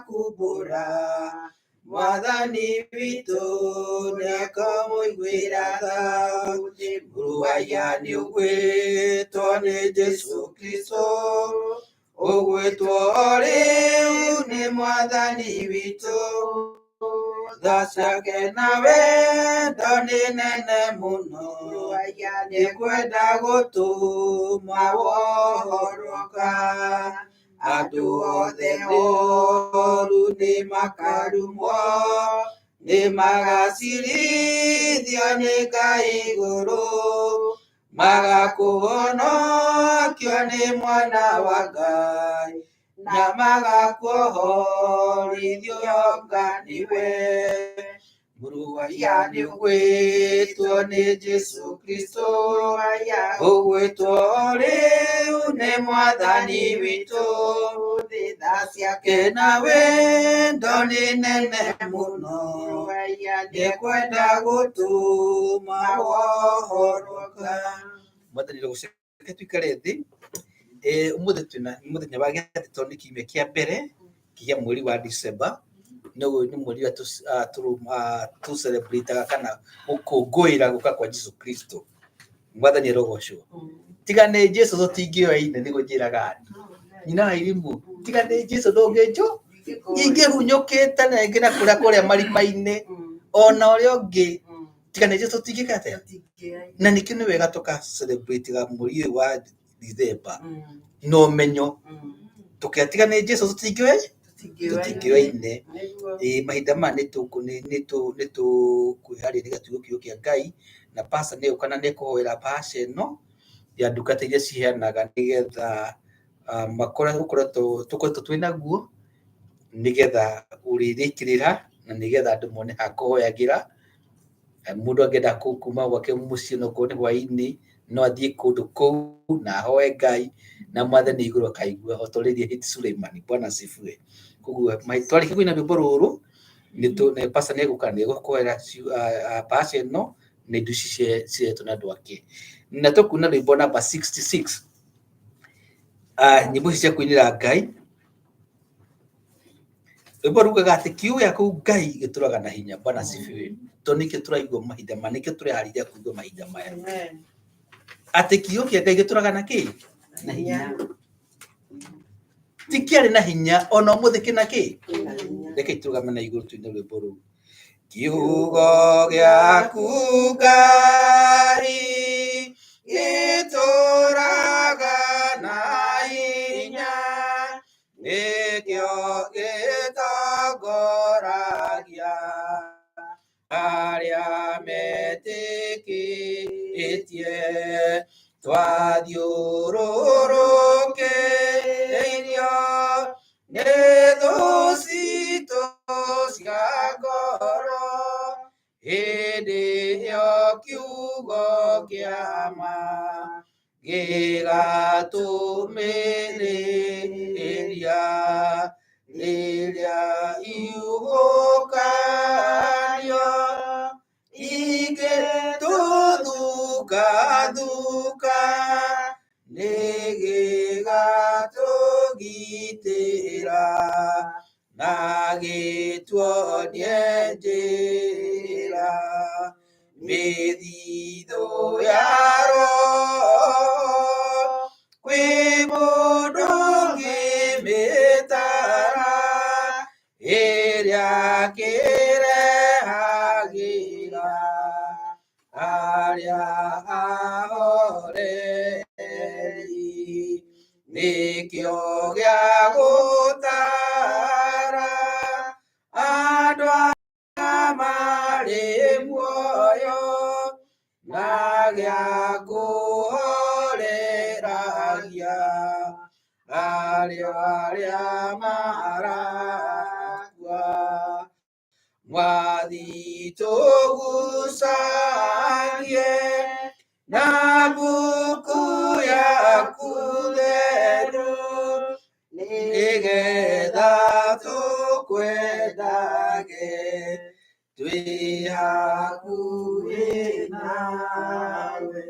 [SPEAKER 2] kumbũra Mwathani witũ nĩakamũiguĩra tha. Mũrũwaiya nĩũgwĩtwo nĩ Jesũ Kristũ, ũgwĩtwo rĩu nĩ Mwathani witũ. Tha ciake na wendo nĩ nene mũno, nĩkwenda gũtũma wohoroka. Andũ othe oru nĩmakarumwo, nĩmagacirithio nĩ Ngai igũrũ, magakũhonokio nĩ Mwana wa Ngai, na magakuohorithio nganiwe. Mũrũwaiya nĩũgwĩtwo nĩ Jesũ Kristũ, ũgwĩtwo rĩu nĩ Mwathani witũ. Tha ciake na wendo nĩ nene mũno, nĩkwenda gũtũma wohoroka.
[SPEAKER 1] Mwathani reke tuikare thĩ. Ũmũthĩ twĩna nĩ mũthenya wa gĩathĩ tondũ nĩ kiumia kĩa mbere kĩa mweri wa December. No ũyũ nĩ mweri ũrĩa tũ celebrate kana gũkũngũĩra gũka kwa Jesũ Kristo. Mwathani arogocwo. Tiga nĩ Jesũ tũtingĩoyaine nĩguo njĩraga andũ. Nyina wa irimũ, tiga nĩ Jesũ ndũngĩnjũ ingĩhunyũkĩte na ĩngĩ na kũrĩa kũrĩa marima-inĩ ona ũrĩa ũngĩ tiga nĩ Jesũ tũtingĩka atĩa. Na nĩkĩo nĩ wega tũka celebrate mweri ũyũ wa December na ũmenyo tũkĩatiga nĩ Jesũ tũtingĩoyaine. Ĩĩ mahinda maya nĩ tũkwĩharĩrĩria kiugo kiugo kĩa Ngai na pastor nĩ egũka na nĩ ekũhoera bahasha ĩno ya ndungata iria ciheanaga nĩgetha makore gũkoretwo tũkoretwo twĩ naguo nĩgetha ũrĩrĩkĩrĩra na nĩgetha andũ mone ha kũhoyagĩra. Mũndũ angĩenda kuma gwake mũciĩ onokorwo nĩ hwaĩ-inĩ no athiĩ kũndũ kũu na ahoe Ngai na Mwathani igũrũ akaigua o ta ũrĩa erire Suleimani. Bwana asifiwe. Koguo twarĩkia kũina rwĩmbo rũrũ nĩ pastor nĩ egũka nĩ egũkũhoera bahasha ĩno na indo ici ciretwo nĩ andũ ake. Na tũkuina rwĩmbo namba 66, nyĩmbo ici cia kũinĩra Ngai. Rwĩmbo rugaga atĩ kiugo gĩaku Ngai gĩtũraga na hinya. Bwana asifiwe. Tondũ nĩkĩo tũraigua mahinda maya, nĩkĩo tũreharĩria kũigua mahinda maya. Atĩ kiugo kĩa Ngai gĩtũraga na kĩ? Na hinya. Ti kĩarĩ na hinya ona ũmũthĩ kĩna kĩ? Reke tũrũgame na igũrũ tũine rwĩmbo rũu. Kiugo gĩaku Ngai gĩtũraga na hinya, nĩkĩo gĩtongoragia arĩa metĩkĩtie. Twathiũrũrũkĩirio nĩ thũ citũ cia ngoro, hĩndĩ ĩyo kiugo kĩa ma gĩgatũmĩrĩria rĩrĩa ihuhũkanio ingĩtũthukathuka, nĩ gĩgatũgitĩra na gĩtuonie njĩra. Mĩthithũ ya Roho kwĩ mũndũ ũngĩmĩtara, ĩrĩa kĩrehagĩra arĩa ahoreri, nĩkĩo gĩa gũtara andũ arĩa marĩ muoyo na gĩa kũhoreragia arĩa arĩa marakua. Mwathi tũgucagie na mbuku yaku theru, nĩgetha tũkwendage twĩ hakuhĩ nawe.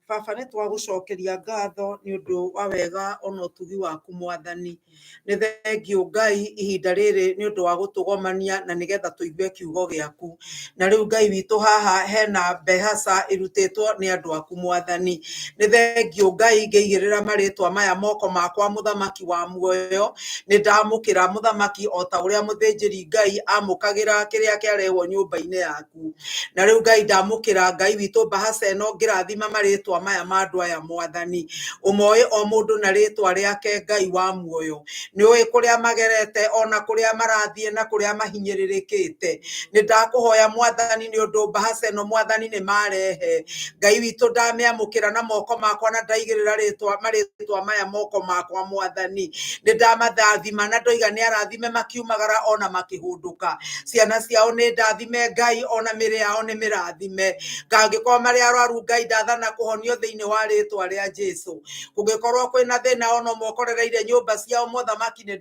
[SPEAKER 2] Baba nĩ twagũcokeria ngatho nĩ ũndũ wa wega ona ũtugi waku mwathani. Nĩ thengiũ Ngai ihinda rĩrĩ nĩ ũndũ wa gũtũgomania na nĩgetha tũigue kiugo gĩaku. Na rĩu Ngai witũ haha hena mbehaca ĩrutĩtwo nĩ andũ aku mwathani. Nĩ thengiũ Ngai ngĩigĩrĩra marĩtwa maya moko makwa mũthamaki wa muoyo. Nĩ ndamũkĩra mũthamaki o ta ũrĩa mũthĩnjĩri Ngai amũkagĩra kĩrĩa kĩarehwo nyũmba-inĩ yaku. Na rĩu Ngai ndamũkĩra Ngai witũ mbahaca ĩno ngĩrathima marĩtwa maya ma andũ aya mwathani. Ũmoĩ o mũndũ na rĩtwa rĩake Ngai wa muoyo. Nĩ ũĩ kũrĩa magerete ona kũrĩa marathiĩ na kũrĩa mahinyĩrĩrĩkĩte. Nĩ ndakũhoya mwathani nĩ ũndũ mbahaca ĩno mwathani nĩ marehe. Ngai witũ ndamĩamũkĩra na moko makwa na ndaigĩrĩra rĩtwa marĩtwa maya moko makwa mwathani. Nĩ ndamathathima na ndoiga nĩ arathime makiumagara ona makĩhũndũka. Ciana ciao nĩ ndathime Ngai ona mĩrĩ yao nĩ mĩrathime. Ngangĩkorwo marĩ arwaru Ngai ndathana kũhonio thĩinĩ wa rĩtwa rĩa Jesu. Kũngĩkorwo kwĩna thĩna ona ũmwe ũkorereire nyũmba ciao mũthamaki nĩ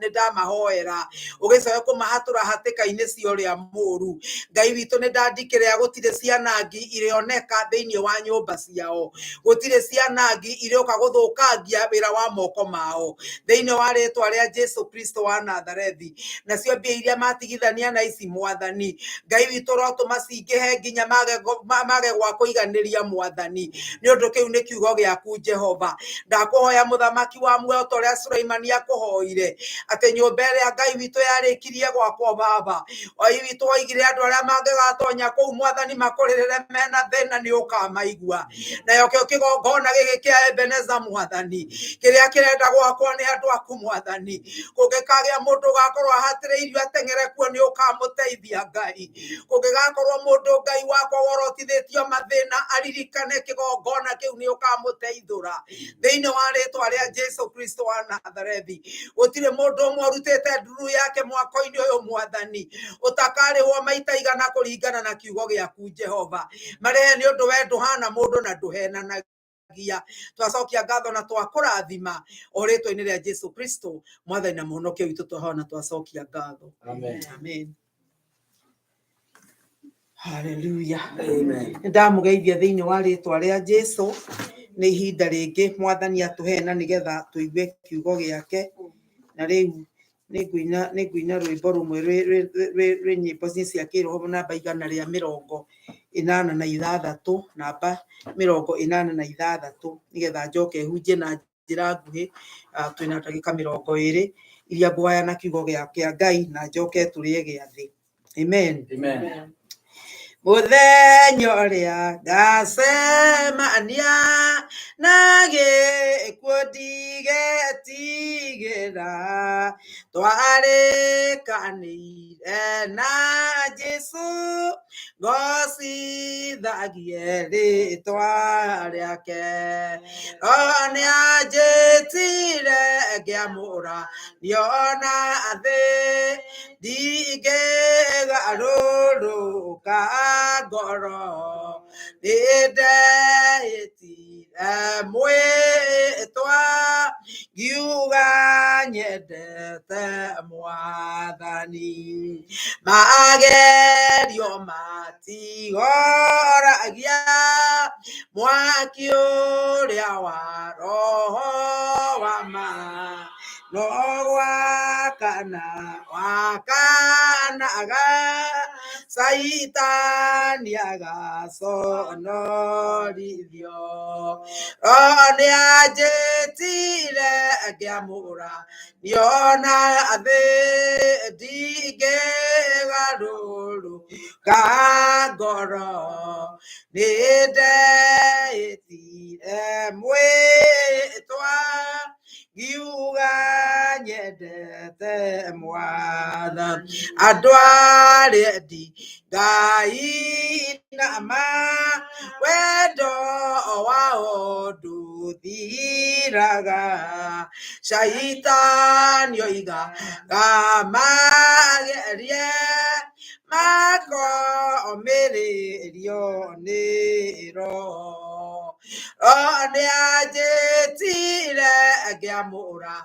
[SPEAKER 2] ndamahoera. Ũgĩcoke kũmahatũra hatĩka-inĩ cia ũrĩa mũũru. Ngai witũ nĩ ndandikĩrĩa gũtirĩ cianangi irĩoneka thĩinĩ wa nyũmba ciao. Gũtirĩ cianangi irĩũka gũthũkangia wĩra wa moko mao. Thĩinĩ wa rĩtwa rĩa Jesu Kristo wa Nazarethi. Nacio mbia iria matigithania na ici mwathani. Ngai witũ ũrotũma cingĩhe nginya mage gwa kũiganĩria mwathani. Nĩ ũndũ kĩu nĩ kiugo gĩaku Jehova. Ndakũhoya mũthamaki wa muoyo ta ũrĩa Sulaimani akũhoire atĩ nyũmba ĩrĩa Ngai witũ yarĩkirie gwakwo baba. Oi witũ woigire andũ arĩa mangĩgatonya kũu mwathani makũrĩrĩre mena thĩna nĩ ũkamaigua. Nayo kĩo kĩgongona gĩkĩ kĩa Ebeneza mwathani kĩrĩa kĩrenda gwakwo nĩ andũ aku mwathani. Kũngĩkagĩa mũndũ ũgakorwo ahatĩrĩirio ateng'ere kuo nĩ ũkamũteithia Ngai. Kũngĩgakorwo mũndũ Ngai wakwa worotithĩtio mathĩna aririkane kĩgongona kĩu nĩ ũkamũteithũra. Thĩinĩ wa rĩtwa rĩa Jesu Kristo wa Nazarethi. Gũtirĩ mũndũ ũmwe ũrutĩte nduru yake mwako-inĩ ũyũ mwathani ũtakarĩhwo maita igana kũringana na kiugo gĩaku Jehova. Marĩhe nĩ ũndũ we ndũhana mũndũ na ndũhenanagia. Twacokia ngatho na twakũrathima o rĩtwa-inĩ rĩa Jesu Kristo mwathani na mũhonokia witũ twahoya na twacokia ngatho.
[SPEAKER 1] Amen.
[SPEAKER 2] Amen. Hallelujah.
[SPEAKER 1] Amen.
[SPEAKER 2] Nĩ ndamũgeithia thĩinĩ wa rĩtwa rĩa Jesu. Nĩ ihinda rĩngĩ mwathani atũhe na nĩgetha tũigue kiugo gĩake. Na rĩu nĩ ngũina rwĩmbo rũmwe rwĩ nyĩmbo cia kĩroho namba 186, namba 86 nĩgetha njoke hunjie na njĩra nguhĩ. Twĩna ndagĩka 20 iria ngũgayana kiugo kĩa Ngai na njoke tũrĩe gĩathĩ. Amen.
[SPEAKER 1] Amen.
[SPEAKER 2] Mũthenya ũrĩa ngacemania na gĩkuũ ndigetigĩra, twarĩkanĩire na Jesũ ngocithagie rĩtwa rĩake. No nĩanjĩtire ngĩamũra niona thĩ ndingĩgarũrũka ngoro nĩndehĩtire mwĩtwa ngiuga nyendete mwathani. Magerio matigoragia mwaki ũrĩa wa roho wa ma no gwakana wakanaga Caitani agaconorithio. Roho nĩanjĩtire ngĩamũra niona thĩ ndingĩgarũrũka ngoro nĩndehĩtire mwĩtwa ngiuga nyendete mwathani. Andũ arĩa endi Ngai na ma wendo wao ndũthiraga. Caitani oigaga magerie makomĩrĩrio nĩ Roho. Roho nĩanjĩtire ngĩamũra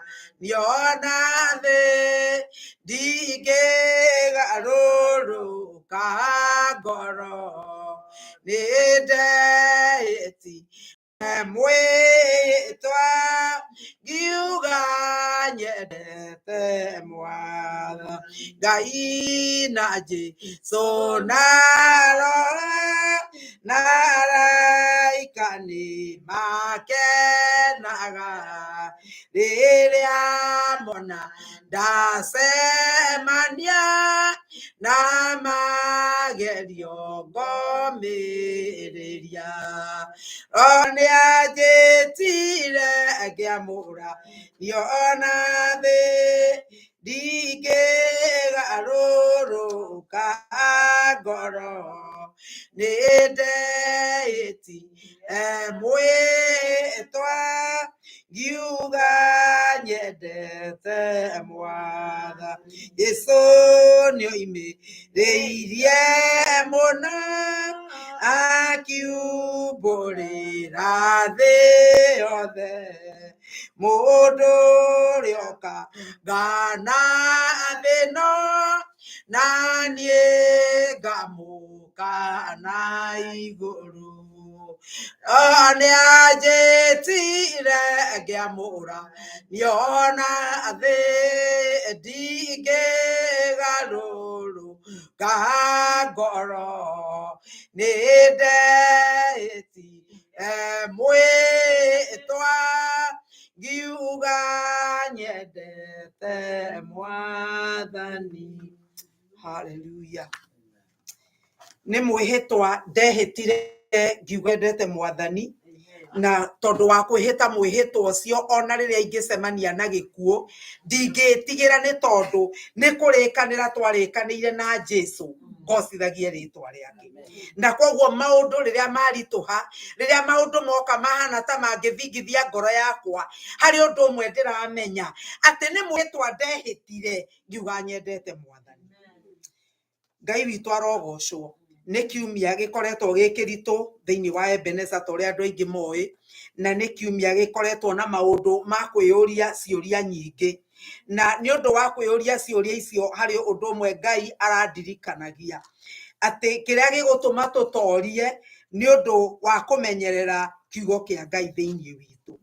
[SPEAKER 2] niona thĩ ndingĩgarũrũka ngoro Nĩ ndeti mwĩtwa ngiuga nyendete mwatha Ngai na Jesũ na Roho na araika nĩ makenaga rĩrĩa mona ndacemania na magerio ngomĩrĩria. O nĩanjĩtire ngĩamũra niona thĩ ndingĩgarũrũka ngoro nĩ ndeti mwĩtwa ngiuga nyendete mwatha Jesũ nĩoimĩrĩirie mũno akiumbũrĩra thĩ yothe mũndũ ũrĩa ũkaga na thĩ ĩno na niĩ ngamũkana igũrũ. O nĩanjĩtire ngĩamũra niona thĩ ndingĩgarũrũka ngoro nĩ ndeti mwĩtwa ngiuga nyendete mwathani. Haleluya. Nĩ mwĩhĩtwa ndehĩtire ngiuga ndete mwathani na tondũ wa kwĩhĩta mwĩhĩtwa ũcio ona rĩrĩa ingĩcemania na gĩkuũ ndingĩtigĩra nĩ tondũ nĩ kũrĩkanĩra twarĩkanĩire na Jesũ ngocithagie rĩtwa rĩake. Na koguo maũndũ rĩrĩa maritũha, rĩrĩa maũndũ moka mahana ta mangĩthingithia ngoro yakwa, harĩ ũndũ ũmwe ndĩramenya atĩ nĩ mwĩhĩtwa ndehĩtire ngiuga nyendete mwathani. Ngai witũ arogocwo. Nĩ kiumia gĩkoretwo gĩ kĩritũ thĩinĩ wa Ebenezer ta ũrĩa andũ aingĩ moĩ, na nĩ kiumia gĩkoretwo na maũndũ ma kwĩyũria ciũria nyingĩ. Na nĩ ũndũ wa kwĩyũria ciũria icio harĩ ũndũ ũmwe Ngai arandirikanagia, atĩ kĩrĩa gĩgũtũma tũtorie nĩ ũndũ wa kũmenyerera kiugo kĩa Ngai thĩinĩ witũ.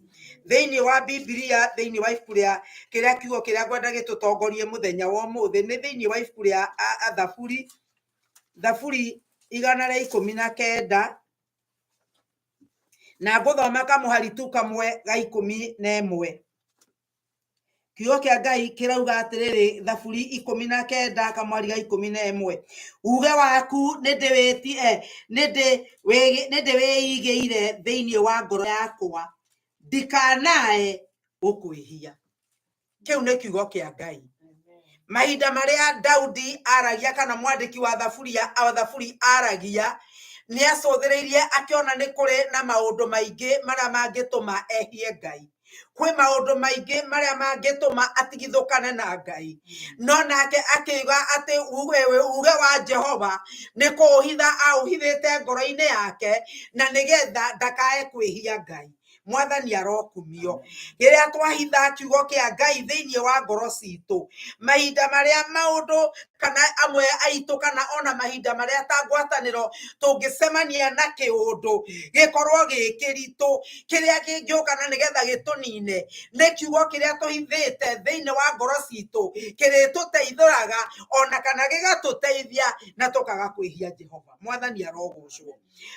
[SPEAKER 2] Thĩinĩ wa Bibilia, thĩinĩ wa ibuku rĩa kĩrĩa kiugo kĩrĩa ngwenda gĩtũtongorie mũthenya wa ũmũthĩ nĩ thĩinĩ wa ibuku rĩa Thaburi, Thaburi 119 na ngũthoma kamũhari tu kamwe ga 11. Kiugo kĩa Ngai kĩrauga atĩrĩrĩ, Thaburi 19 kamũhari ga 11, uge waku nĩndĩwĩigĩire thĩinĩ wa ngoro yakwa ndikanae gũkwĩhia. Kĩu nĩ kiugo kĩa Ngai. Mahinda marĩa Daudi aragia kana mwandĩki wa Thaburi wa Thaburi aragia nĩ acũthĩrĩirie akĩona nĩ kũrĩ na maũndũ maingĩ marĩa mangĩtũma ehie Ngai. Kwĩ maũndũ maingĩ marĩa mangĩtũma atigithũkane na Ngai. No nake akiuga atĩ uge wa Jehova nĩ kũũhitha aũhithĩte ngoro-inĩ yake na nĩgetha ndakae kwĩhia Ngai. Mwathani arokumio. Rĩrĩa twahitha kiugo kĩa Ngai thĩinĩ wa ngoro citũ, mahinda marĩa maũndũ kana amwe aitũ kana ona mahinda marĩa ta ngwatanĩro tũngĩcemania na kĩũndũ gĩkorwo gĩ kĩritũ kĩrĩa kĩngĩũka na nĩgetha gĩtũnine, nĩ kiugo kĩrĩa tũhithĩte thĩinĩ wa ngoro citũ kĩrĩtũteithũraga ona kana gĩgatũteithia na tũkaga kwĩhia Jehova. Mwathani arogocwo.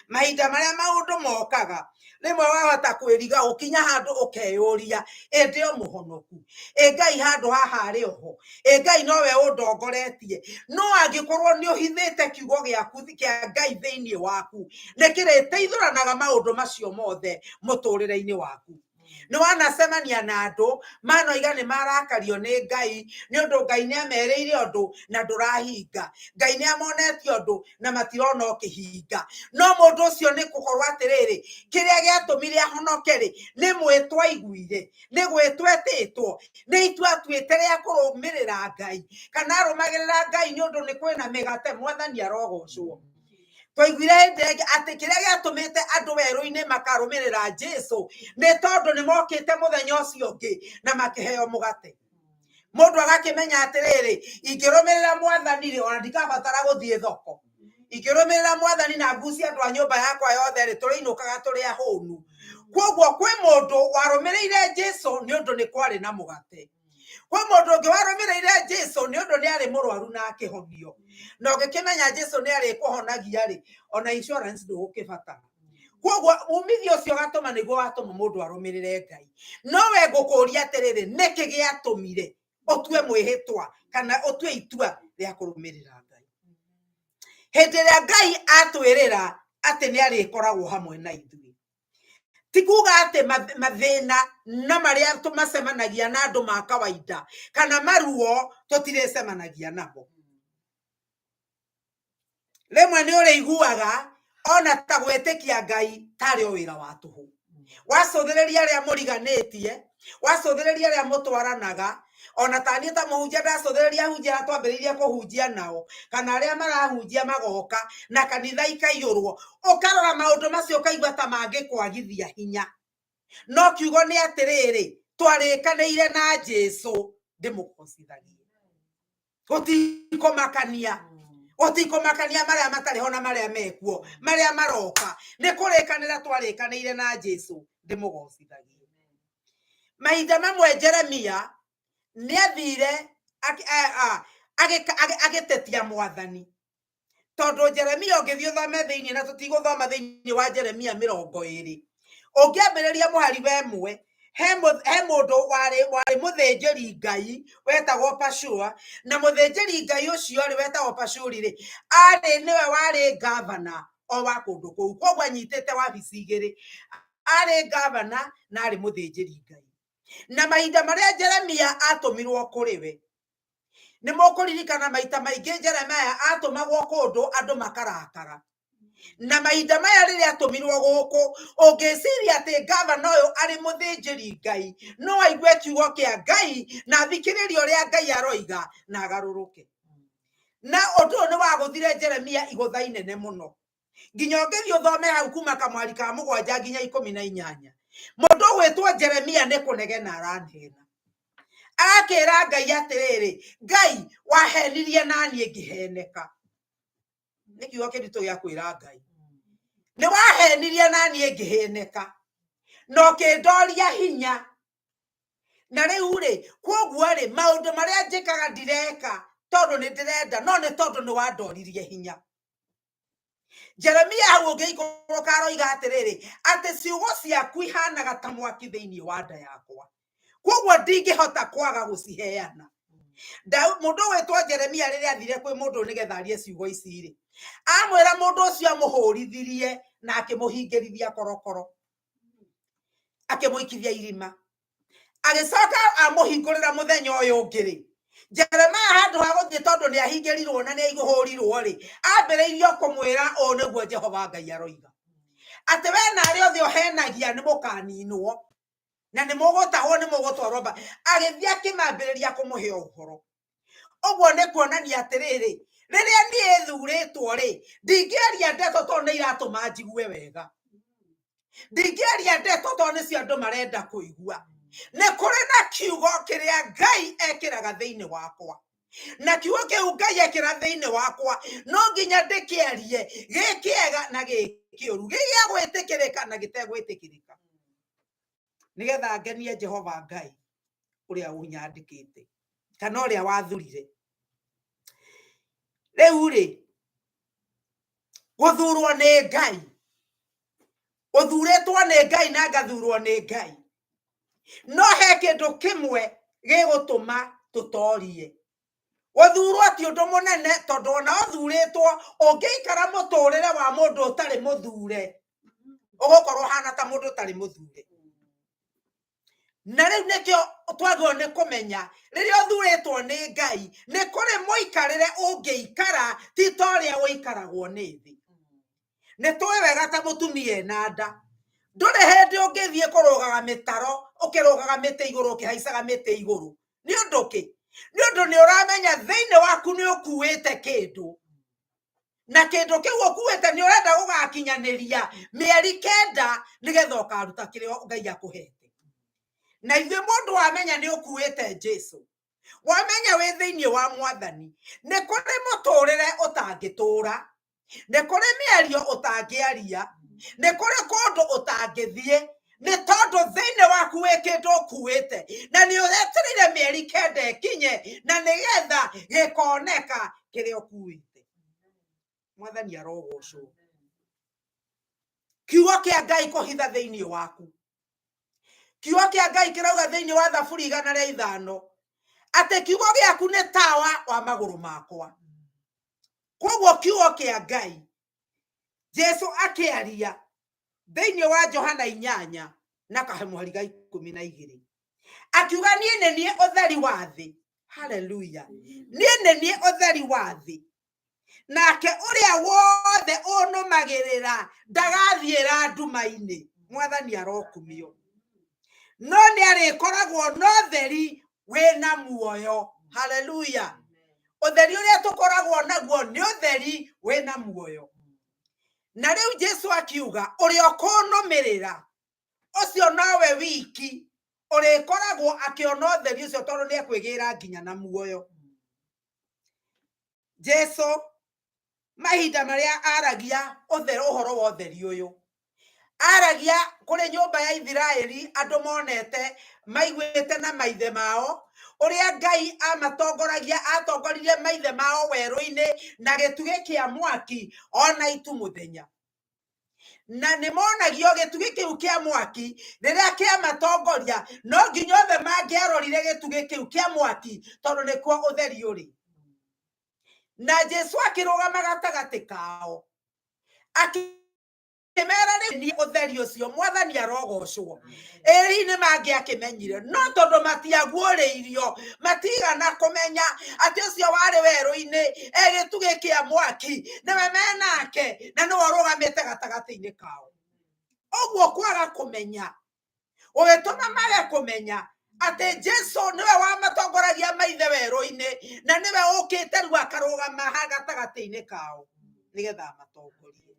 [SPEAKER 2] Mahinda marĩa maũndũ mokaga rĩmwe wahota kwĩriga ũkinya handũ ũkeyũria ĩ ndĩ o mũhonoku, ĩ Ngai handũ haha arĩ oho, ĩ Ngai nowe ũndongoretie. No angĩkorwo nĩ ũhithĩte kiugo gĩaku kĩa Ngai thĩinĩ waku, nĩ kĩrĩteithũranaga maũndũ macio mothe mũtũrĩre-inĩ waku. Nĩ wanacemania na andũ manoiga nĩ marakario nĩ Ngai nĩ ũndũ Ngai nĩ amerĩire ũndũ na ndũrahinga, Ngai nĩ amonetie ũndũ na matirona ũkĩhinga. No mũndũ ũcio nĩ gũkorwo atĩrĩrĩ, kĩrĩa gĩatũmire ahonoke rĩ, nĩ mwĩtwa aiguire, nĩ gwĩtwo etĩtwo, nĩ itua atuĩte rĩa kũrũmĩrĩra Ngai, kana arũmagĩrĩra Ngai nĩ ũndũ nĩ kwĩna mĩgate. Mwathani arogocwo. Twaiguire hĩndĩ ĩngĩ atĩ kĩrĩa gĩatũmĩte andũ werũ-inĩ makarũmĩrĩra Jesũ nĩ tondũ nĩ mokĩte mũthenya ũcio ũngĩ na makĩheo mũgate. Mũndũ agakĩmenya atĩrĩrĩ, ingĩrũmĩrĩra mwathani rĩ, ona ndikabatara gũthiĩ thoko. Ingĩrũmĩrĩra mwathani na ngucie andũ a nyũmba yakwa yothe rĩ, tũrĩinũkaga tũrĩ ahũnu. Koguo kwĩ mũndũ warũmĩrĩire Jesu nĩ ũndũ nĩ kwarĩ na mũgate. Kwĩ mũndũ ũngĩ warũmĩrĩire Jesu nĩ ũndũ nĩ arĩ mũrwaru na akĩhonio. Na ũngĩkĩmenya Jesu nĩ arĩkũhonagia rĩ, ona insurance ndũgũkĩbatara. Koguo umithio ũcio ũgatũma nĩguo watũma mũndũ arũmĩrĩre Ngai. No we ngũkũria atĩrĩrĩ, nĩkĩ gĩatũmire ũtue mwĩhĩtwa kana ũtue itua rĩa kũrũmĩrĩra Ngai? Hĩndĩ ĩrĩa Ngai atwĩrĩra atĩ nĩ arĩkoragwo hamwe na ithuĩ, ti kuga atĩ mathĩna na marĩa tũmacemanagia na andũ ma kawaida kana maruo tũtirĩcemanagia namo. Rĩmwe nĩ ũrĩiguaga ona ta gwĩtĩkia Ngai tarĩ o wĩra wa tũhũ. Wacũthĩrĩria arĩa mũriganĩtie, wacũthĩrĩria arĩa mũtwaranaga, ona ta niĩ ta mũhunjia ndacũthĩrĩria ahunjia arĩa twambĩrĩirie kũhunjia nao, kana arĩa marahunjia magoka na kanitha ikaiyũrwo, ũkarora maũndũ macio ũkaigua ta mangĩkwagithia hinya. No kiugo nĩ atĩrĩrĩ, twarĩkanĩire na Jesu ndĩmũgocithagie. Gũtikũmakania, gũtikũmakania marĩa matarĩ ho na marĩa mekuo, marĩa maroka, nĩ kũrĩkanĩra twarĩkanĩire na Jesu ndĩmũgocithagie. Mahinda mamwe Jeremia nĩ athire agĩtetia mwathani, tondũ Jeremia ũngĩthiĩ ũthome thĩinĩ, na tũtigũthoma thĩinĩ wa Jeremia 20, ũngĩambĩrĩria mũhari wa 1, he mũndũ warĩ mũthĩnjĩri Ngai wetagwo Pashur, na mũthĩnjĩri Ngai ũcio rĩ wetagwo Pashuri rĩ, arĩ nĩwe warĩ gavana o wa kũndũ kũu, koguo anyitĩte wabici igĩrĩ, arĩ gavana na arĩ mũthĩnjĩri Ngai. Na mahinda marĩa Jeremia atũmirwo kũrĩ we, nĩ mũkũririkana maita maingĩ Jeremia atũmagwo kũndũ andũ makarakara. Na mahinda maya rĩrĩa atũmirwo gũkũ, ũngĩciria atĩ gavana ũyũ arĩ mũthĩnjĩri Ngai, no aigue kiugo kĩa Ngai na athikĩrĩrie ũrĩa Ngai aroiga na agarũrũke. Na ũndũ ũyũ nĩ wagũthire Jeremia igũtha inene mũno. Nginya ũngĩthiĩ ũthome hau kuma kamwari ka 7 nginya 18, mũndũ ũgwĩtwo Jeremia nĩ kũnegena aranegena. Agakĩra Ngai atĩrĩrĩ, Ngai wahenirie na niĩ ngĩheneka. Nĩ kiugo kĩritũ gĩa kwĩra Ngai. Nĩ wahenirie na niĩ ngĩheneka, na ũkĩndoria hinya. Na rĩu rĩ, kwoguo rĩ, maũndũ marĩa njĩkaga ndireka tondũ nĩ ndĩrenda, no nĩ tondũ nĩ wandoririe hinya. Jeremia hau ũngĩikũrũka aroiga atĩrĩrĩ, atĩ ciugo ciaku ihanaga ta mwaki thĩinĩ wa nda yakwa, kwoguo ndingĩhota kwaga gũciheana. Mũndũ wĩtwo Jeremia rĩrĩa athire kwĩ mũndũ nĩgetha arie ciugo ici rĩ, amwĩra mũndũ ũcio amũhũrithirie na akĩmũhingĩrithia korokoro, akĩmũikithia irima, agĩcoka amũhingũrĩra mũthenya ũyũ ũngĩ rĩ, Jeremia handũ ha gũthiĩ tondũ nĩ ahingĩrirwo na nĩ aihũrirwo rĩ, ambĩrĩirio kũmwĩra ũũ nĩguo Jehova Ngai aroiga, atĩ we na arĩa othe ũhenagia nĩ mũkaninwo na nĩ mũgũtahwo, nĩ mũgũtwarwo mba. Agĩthiĩ akĩmambĩrĩria kũmũhe ũhoro. Ũguo nĩ kuonania atĩrĩrĩ, rĩrĩa niĩ thurĩtwo rĩ, ndingĩaria ndeto tondũ nĩ iratũma njigue wega, ndingĩaria ndeto tondũ nĩcio andũ marenda kũigua. Nĩ kũrĩ na kiugo kĩrĩa Ngai ekĩraga thĩinĩ wakwa, na kiugo kĩu Ngai ekĩra thĩinĩ wakwa no nginya ndĩkĩarie gĩ kĩega na gĩ kĩũru, gĩ gĩa gwĩtĩkĩrĩka na gĩtegwĩtĩkĩrĩka, nĩgetha ngenie Jehova Ngai ũrĩa ũnyandĩkĩte kana ũrĩa wathurire. Rĩu rĩ, gũthurwo nĩ Ngai, ũthurĩtwo nĩ Ngai na ngathurwo nĩ Ngai, no he kĩndũ kĩmwe gĩgũtũma tũtorie. Gũthurwo ti ũndũ mũnene, tondũ ona ũthurĩtwo ũngĩikara mũtũrĩre wa mũndũ ũtarĩ mũthure, ũgũkorwo ũhana ta mũndũ ũtarĩ mũthure. Na rĩu nĩkĩo twagĩrĩirwo nĩ kũmenya rĩrĩa ũthurĩtwo nĩ Ngai, nĩ kũrĩ mũikarĩre ũngĩikara ti ta ũrĩa ũikaragwo nĩ thĩ. Nĩ tũĩ wega ta mũtumia ena nda, ndũrĩ hĩndĩ ũngĩthiĩ kũrũgaga mĩtaro, ũkĩrũgaga mĩtĩ igũrũ, ũkĩhaicaga mĩtĩ igũrũ. Nĩ ũndũ kĩ? Nĩ ũndũ nĩ ũramenya thĩinĩ waku nĩ ũkuĩte kĩndũ, na kĩndũ kĩu ũkuĩte nĩ ũrenda gũgakinyanĩria mĩeri 9 nĩgetha ũkaruta kĩrĩa Ngai akũhete. Na ithuĩ mũndũ wamenya nĩ ũkuĩte Jesu, wamenya wĩ thĩinĩ wa mwathani, nĩ kũrĩ mũtũrĩre ũtangĩtũra. Nĩ kũrĩ mĩario ũtangĩaria, nĩ kũrĩ kũndũ ũtangĩthiĩ, nĩ tondũ thĩinĩ waku wĩ kĩndũ ũkuĩte, na nĩ ũretereire mĩeri kenda ĩkinye, na nĩgetha gĩkoneka kĩrĩa ũkuĩte. Mwathani arogocwo. Kiugo kĩa Ngai kũhitha thĩinĩ waku. Kiugo kĩa Ngai kĩrauga thĩinĩ wa Thaburi 105 atĩ kiugo gĩaku nĩ tawa wa magũrũ makwa. Koguo kiugo kĩa Ngai, Jesu akĩaria thĩinĩ wa Johana 8 na kamũhari ga 12, akiuga niĩ nĩ niĩ ũtheri wa thĩ. Haleluya. Niĩ nĩ niĩ ũtheri wa thĩ, nake ũrĩa wothe ũnũmagĩrĩra ndagathiĩra nduma-inĩ. Mwathani arokumio. No nĩ arĩkoragwo na ũtheri wĩna muoyo. Haleluya. Ũtheri ũrĩa tũkoragwo naguo nĩ ũtheri wĩna muoyo. Na rĩu Jesu akiuga ũrĩa ũkũnũmĩrĩra ũcio nowe wiki ũrĩkoragwo akĩona ũtheri ũcio, tondũ nĩ ekwĩgĩra nginya na muoyo. Jesu mahinda marĩa aragia ũtheri, ũhoro wa ũtheri ũyũ, aragia kũrĩ nyũmba ya Isiraeli, andũ monete maiguĩte na maithe mao ũrĩa Ngai amatongoragia, atongoririe maithe mao werũ-inĩ na gĩtugĩ kĩa mwaki ona itu mũthenya. Na nĩ monagio gĩtugĩ kĩu kĩa mwaki rĩrĩa kĩamatongoria, no nginya othe mangĩarorire gĩtugĩ kĩu kĩa mwaki, tondũ nĩkuo ũtheri ũrĩ. Na Jesu akĩrũgama gatagatĩ kao akĩmera rĩu nĩ ũtheri ũcio. Mwathani arogocwo. Ĩri nĩ mangĩakĩmenyire, no tondũ matiaguũrĩirio, matigana kũmenya atĩ ũcio warĩ werũ-inĩ e gĩtugĩ kĩa mwaki nĩwe menake, na nĩwe ũrũgamĩte gatagatĩ-inĩ kao. Ũguo kwaga kũmenya ũgĩtũma mage kũmenya atĩ Jesu nĩwe wamatongoragia maithe werũ-inĩ, na nĩwe ũkĩte rĩu akarũgama ha gatagatĩ-inĩ kao nĩgetha amatongorie.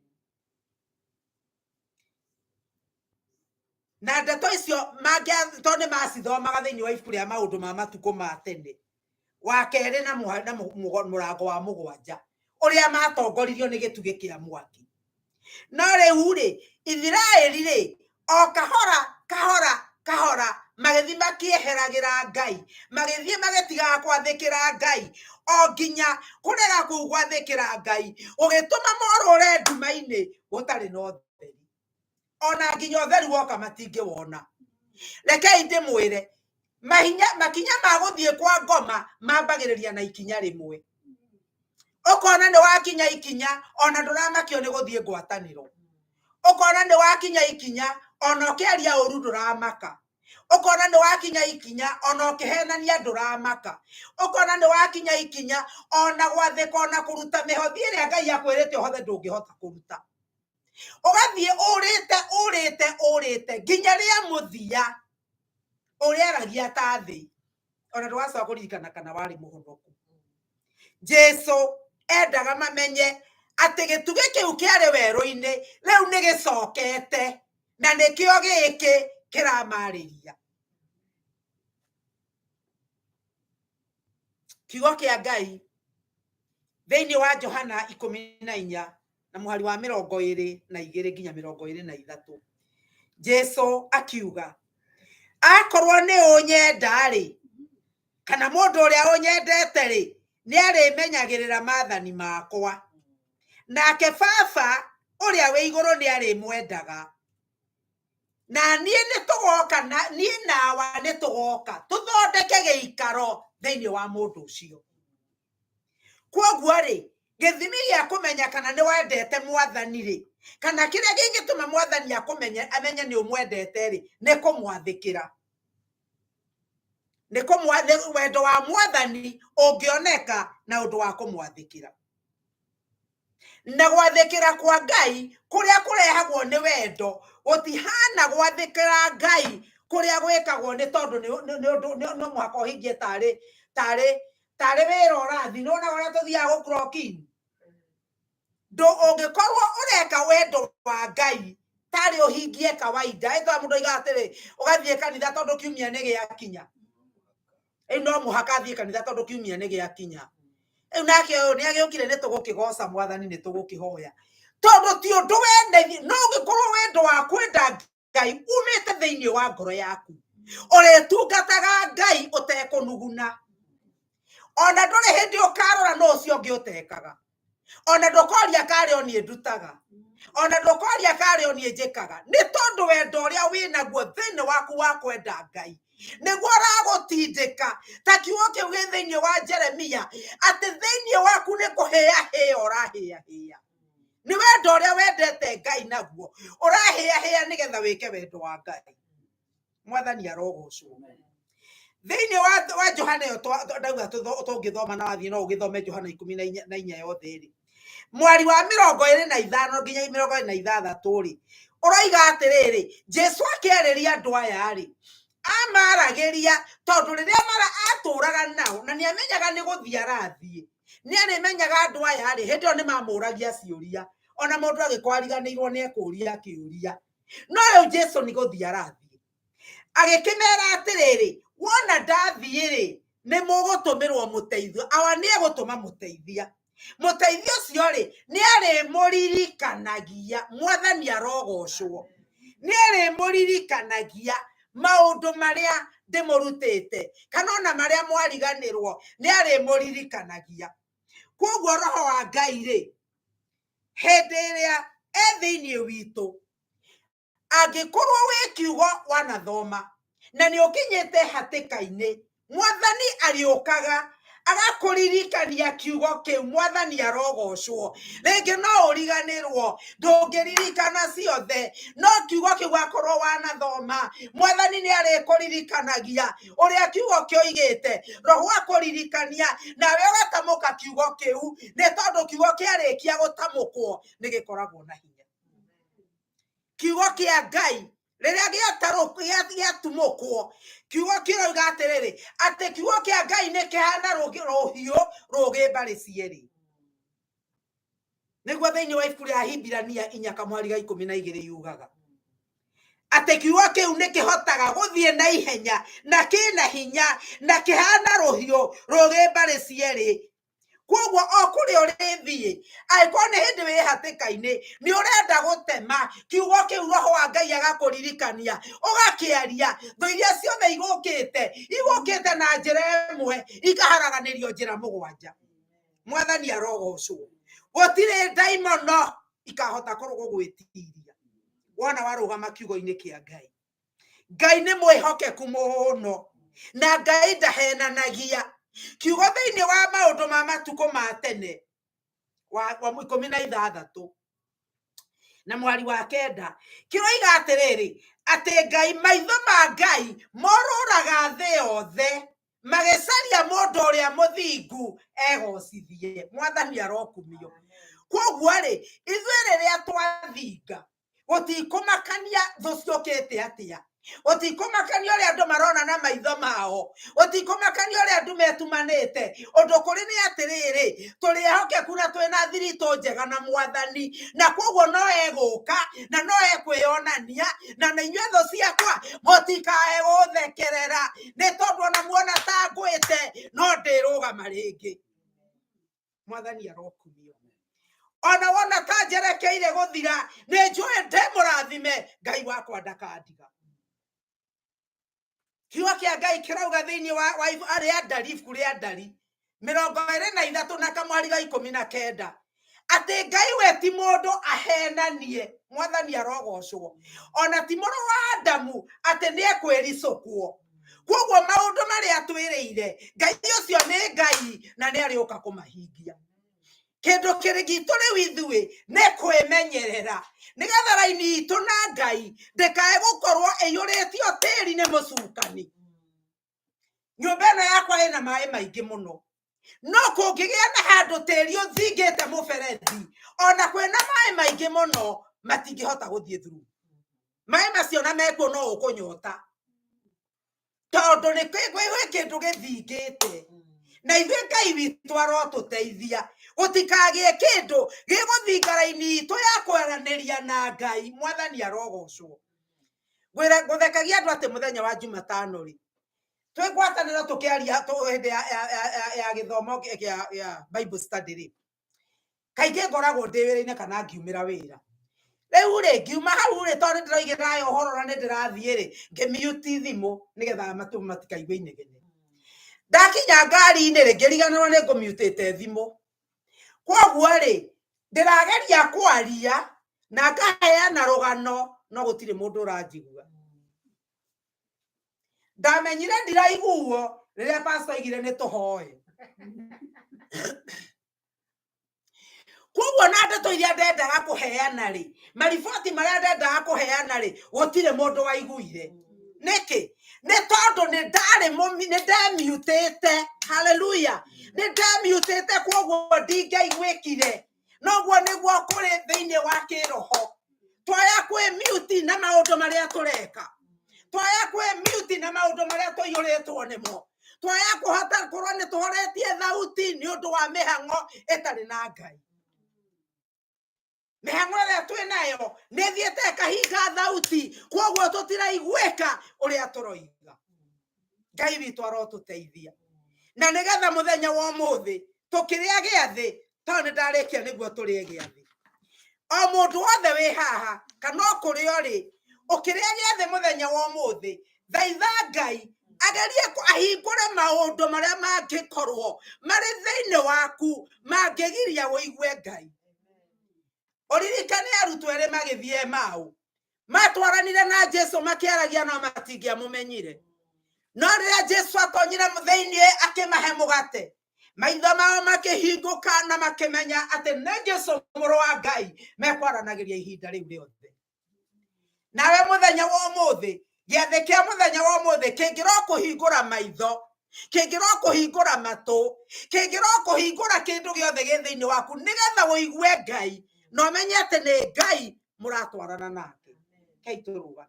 [SPEAKER 2] Na ndeto icio tondũ nĩ macithomaga thĩinĩ wa ibuku rĩa maũndũ ma matukũ ma tene wa kerĩ na mũrango wa 7, ũrĩa matongoririo nĩ gĩtugĩ kĩa mwaki. No rĩu rĩ, Isiraeli rĩ, o kahora kahora kahora magĩthiĩ makĩeheragĩra Ngai, magĩthiĩ magĩtigaga gwathĩkĩra Ngai, o nginya kũrega kũu gwathĩkĩra Ngai gũgĩtũma morũre nduma-inĩ gũtarĩ na ũtheri. Ona nginya ũtheri woka matingĩwona. Rekei ndĩmwĩre, makinya ma gũthiĩ kwa ngoma mambagĩrĩria na ikinya rĩmwe. Ũkona nĩ wakinya ikinya, ona ndũramakio nĩ gũthiĩ ngwatanĩro. Ũkona nĩ wakinya ikinya, ona ũkĩaria ũru ndũramaka. Ũkona nĩ wakinya ikinya, ona ũkĩhenania ndũramaka. Ũkona nĩ wakinya ikinya, ona gwathĩka, ona kũruta mĩhothi ĩrĩa Ngai akwĩrĩte ũhothe ndũngĩhota kũruta. Ũgathiĩ ũrĩte ũrĩte ũrĩte nginya rĩa mũthia ũrĩaragia ta thĩ, ona ndũgacoka kũririkana kana warĩ mũhonoku. Jesu endaga mamenye atĩ gĩtugĩ kĩu kĩarĩ werũ-inĩ rĩu nĩ gĩcokete, na nĩkĩo gĩkĩ kĩramarĩria. Kiugo kĩa Ngai thĩinĩ wa Johana 14 na mũhari wa 22 nginya 23, Jesu akiuga, akorwo nĩ ũnyenda rĩ, kana mũndũ ũrĩa ũnyendete rĩ, nĩ arĩmenyagĩrĩra maathani makwa, nake Baba ũrĩa wĩ igũrũ nĩ arĩmwendaga, na niĩ nĩ tũgoka, na niĩ nawa nĩ tũgoka tũthondeke gĩikaro thĩinĩ wa mũndũ ũcio. Kwoguo rĩ, gĩthimi gĩa kũmenya kana nĩ wendete mwathani rĩ, kana kĩrĩa kĩngĩtũma mwathani akũmenye, amenye nĩ ũmwendete rĩ, nĩ kũmwathĩkĩra. Nĩ wendo wa mwathani ũngĩoneka na ũndũ wa kũmwathĩkĩra. Na gwathĩkĩra kwa Ngai kũrĩa kũrehagwo nĩ wendo gũtihana gwathĩkĩra Ngai kũrĩa gwĩkagwo nĩ tondũ no mũhaka ũhingie tarĩ wĩra ũrathiĩ. Nĩ wonaga ũrĩa tũthiaga gũ clock in? Ndũ ũngĩkorwo ũreka wendo wa Ngai tarĩ ũhingie kawaida, ĩtwa mũndũ oigaga atĩrĩ, ũgathiĩ kanitha tondũ kiumia nĩ gĩakinya. Ĩ no mũhaka athiĩ kanitha tondũ kiumia nĩ gĩakinya. Rĩu nake ũyũ nĩ agĩũkire, nĩ tũgũkĩgoca mwathani, nĩ tũgũkĩhoya, tondũ ti ũndũ wende, no ũngĩkorwo wendo wa kwenda Ngai umĩte thĩinĩ wa ngoro yaku, ũrĩtungataga Ngai ũtekũnuguna. Ona ndũrĩ hĩndĩ ũkarora no ũcio ũngĩ ũtekaga, ona ndũkoria karĩ o niĩ ndutaga, ona ndũkoria karĩ o niĩ njĩkaga, nĩ tondũ wendo ũrĩa wĩnaguo thĩinĩ waku wa kwenda Ngai nĩguo ũragũtindĩka. Ta kiugo kĩu gĩ thĩinĩ wa Jeremia, atĩ thĩinĩ waku nĩ kũhĩahĩa ũrahĩahĩa nĩ wendo ũrĩa wendete Ngai naguo, ũrahĩahĩa nĩgetha wĩke wendo wa Ngai. Mwathani arogocwo. Thĩinĩ wa Johana ĩyo ndauga tũngĩthoma na wathiĩ no ũgĩthome Johana 14 yothe rĩ, mwari wa 25 nginya 26 rĩ, ũroiga atĩrĩrĩ, Jesu akĩarĩria andũ aya rĩ, amaragĩria tondũ rĩrĩa mara atũraga nao na nĩ amenyaga nĩ gũthiĩ arathiĩ, nĩ arĩmenyaga andũ aya rĩ, hĩndĩ ĩyo nĩ mamũragia ciũria, ona mũndũ agĩkorwo ariganĩirwo nĩ ekũria kĩũria. No rĩu Jesu nĩ gũthiĩ arathiĩ, agĩkĩmera atĩrĩrĩ, wona ndathiĩ rĩ, nĩ mũgũtũmĩrwo mũteithio. Awa nĩ egũtũma mũteithia. Mũteithia ũcio rĩ, nĩ arĩmũririkanagia. Mwathani arogocwo. Nĩ arĩmũririkanagia maũndũ marĩa ndĩmũrutĩte, kana ona marĩa mwariganĩrwo, nĩ arĩmũririkanagia. Koguo roho wa Ngai rĩ, hĩndĩ ĩrĩa e thĩinĩ witũ, angĩkorwo wĩ kiugo wanathoma na nĩ ũkinyĩte hatĩka-inĩ, mwathani arĩũkaga agakũririkania kiugo kĩu. Mwathani arogocwo. Rĩngĩ no ũriganĩrwo, ndũngĩririkana ciothe, no kiugo kĩu akorwo wanathoma, mwathani nĩ arĩkũririkanagia ũrĩa kiugo kĩoigĩte. Roho akũririkania nawe ũgatamũka kiugo kĩu, nĩ tondũ kiugo kĩarĩkia gũtamũkwo nĩ gĩkoragwo na hinya. Kiugo kĩa Ngai rĩrĩa gĩatumũkwo, kiugo kĩroiga atĩrĩrĩ, atĩ kiugo kĩa Ngai nĩ kĩhana rũhiũ rũgĩ mbarĩ cierĩ. Nĩguo thĩinĩ wa ibuku rĩa Hibirania 4:12 yugaga atĩ kiugo kĩu nĩ kĩhotaga gũthiĩ na ihenya na kĩna hinya na kĩhana rũhiũ rũgĩ mbarĩ cierĩ. Koguo o kũrĩa ũrĩthiĩ, angĩkorwo nĩ hĩndĩ wĩ hatĩka-inĩ, nĩ ũrenda gũtema kiugo kĩu, roho wa Ngai agakũririkania, ũgakĩaria. Thũ iria ciothe igũkĩte, igũkĩte na njĩra ĩmwe, ikaharaganĩrio njĩra mũgwanja. Mwathani arogocwo. Gũtirĩ ndaimono ikahota gũgwĩtiria wona warũgama kiugo-inĩ kĩa Ngai. Ngai nĩ mwĩhokeku mũno, na Ngai ndahenanagia. Kiugo thĩinĩ wa maũndũ ma matukũ ma tene wa 16 na mwari wa 9 kĩroiga atĩrĩrĩ, atĩ Ngai, maitho ma Ngai morũraga thĩ yothe magĩcaria mũndũ ũrĩa mũthingu egocithie. Mwathani arokumio. Koguo rĩ, ithuĩ rĩrĩa twathinga, gũtikũmakania thũ ciũkĩte atĩa, gũtikũmakania ũrĩa andũ marona na maitho mao, gũtikũmakania ũrĩa andũ metumanĩte. Ũndũ kũrĩ nĩ atĩrĩrĩ, tũrĩ ehokeku na twĩna thiritũ njega na mwathani, na koguo no egũka na no ekwĩyonania. Na na inyuĩ thũ ciakwa, mũtikae gũthekerera, nĩ tondũ ona muona ta ngwĩte, no ndĩrũgama rĩngĩ. Mwathani arokumio. Ona wona ta njerekeire gũthira, nĩ njũĩ ndĩ mũrathime, Ngai wakwa ndakandiga. Kiugo kĩa Ngai kĩrauga thĩinĩ wa rĩa Ndari, ibuku rĩa Ndari 23 na kamwari ga 19, atĩ Ngai we ti mũndũ ahenanie. Mwathani arogocwo. Ona ti mũrũ wa Adamu atĩ nĩ ekwĩricũkwo. Koguo maũndũ marĩa twĩrĩire Ngai ũcio nĩ Ngai, na nĩ arĩũka kũmahingia. Kĩndũ kĩrĩ gitũ rĩu ithuĩ nĩ kwĩmenyerera, nĩgetha raini itũ na Ngai ndĩkae gũkorwo ĩiyũrĩtio tĩri nĩ mũcukani. Nyũmba ĩno yakwa ĩna maĩ maingĩ mũno, no kũngĩgĩa na handũ tĩri ũthingĩte mũberethi, ona kwĩna maĩ maingĩ mũno, matingĩhota gũthiĩ through maĩ macio, na mekuo no ũkũnyota, tondũ nĩ gwĩ kĩndũ gĩthingĩte. Na ithuĩ Ngai witũ arotũteithia gũtikagĩe kĩndũ gĩgũthinga raini itũ ya kwaranĩria na Ngai. Mwathani arogocwo. Ngwĩra ngũthekagia andũ atĩ mũthenya wa Jumatano rĩ, Twĩ ngwatanĩro tũkĩaria hĩndĩ ya gĩthomo kĩa Bible study rĩ, kaingĩ ngoragwo ndĩ wĩra-inĩ kana ngiumĩra wĩra. Rĩu rĩ, ngiuma hau rĩ, tondũ nĩ ndĩroigĩra aya ũhoro na nĩ ndĩrathiĩ rĩ, ngĩmute thimũ nĩgetha matũ matikaigue inegene. Ndakinya ngari-inĩ rĩ, ngĩriganĩrwo nĩ ngũmutĩte thimũ. Kwoguo rĩ, ndĩrageria kwaria na ngaheana rũgano no gũtirĩ mũndũ ũranjigua. Ndamenyire ndiraiguo rĩrĩa pastor oigire nĩ tũhoe. Koguo na ndeto iria ndendaga kũheana rĩ, mariboti marĩa ndendaga kũheana rĩ, gũtirĩ mũndũ waiguire. Nĩkĩ? Nĩ tondũ nĩ ndarĩ nĩ ndemiutĩte. Haleluya. Nĩ ndemiutĩte, koguo ndingĩaiguĩkire. Noguo nĩguo kũrĩ thĩinĩ wa kĩroho. Twaya kwĩ mute na maũndũ marĩa tũreka, twaya kwĩ mute na maũndũ marĩa tũiyũrĩtwo nĩmo, twaya kũhota korwo nĩ tũhoretie thauti nĩ ũndũ wa mĩhang'o ĩtarĩ na Ngai. Mĩhang'o ĩrĩa twĩ nayo nĩ ĩthiĩte ĩkahinga thauti, koguo tũtiraiguĩka ũrĩa tũroiga. Ngai witũ arotũteithia, na nĩgetha mũthenya wa ũmũthĩ tũkĩrĩa gĩathĩ, tondũ nĩ ndarĩkia nĩguo tũrĩe gĩathĩ. O mũndũ wothe wĩ haha kana o kũrĩa ũrĩ, ũkĩrĩa gĩathĩ mũthenya wa ũmũthĩ, thaitha Ngai agerie ahingũre maũndũ marĩa mangĩkorwo marĩ thĩinĩ waku mangĩgiria ũigue Ngai. Ũririkane arutwo erĩ magĩthiĩ Emau, matwaranire na Jesu makĩaragia no matingĩamũmenyire. No rĩrĩa Jesu atonyire thĩinĩ akĩmahe mũgate, maitho mao makĩhingũka na makĩmenya atĩ nĩ Jesu mũrũ wa Ngai mekwaranagĩria ihinda rĩu rĩothe. Nawe mũthenya wa ũmũthĩ, gĩathĩ kĩa mũthenya wa ũmũthĩ kĩngĩro kũhingũra maitho, kĩngĩro kũhingũra matũ, kĩngĩro kũhingũra kĩndũ gĩothe gĩ thĩinĩ waku nĩgetha ũigue Ngai na ũmenye atĩ nĩ Ngai mũratwarana nake. Kei tũrũgame.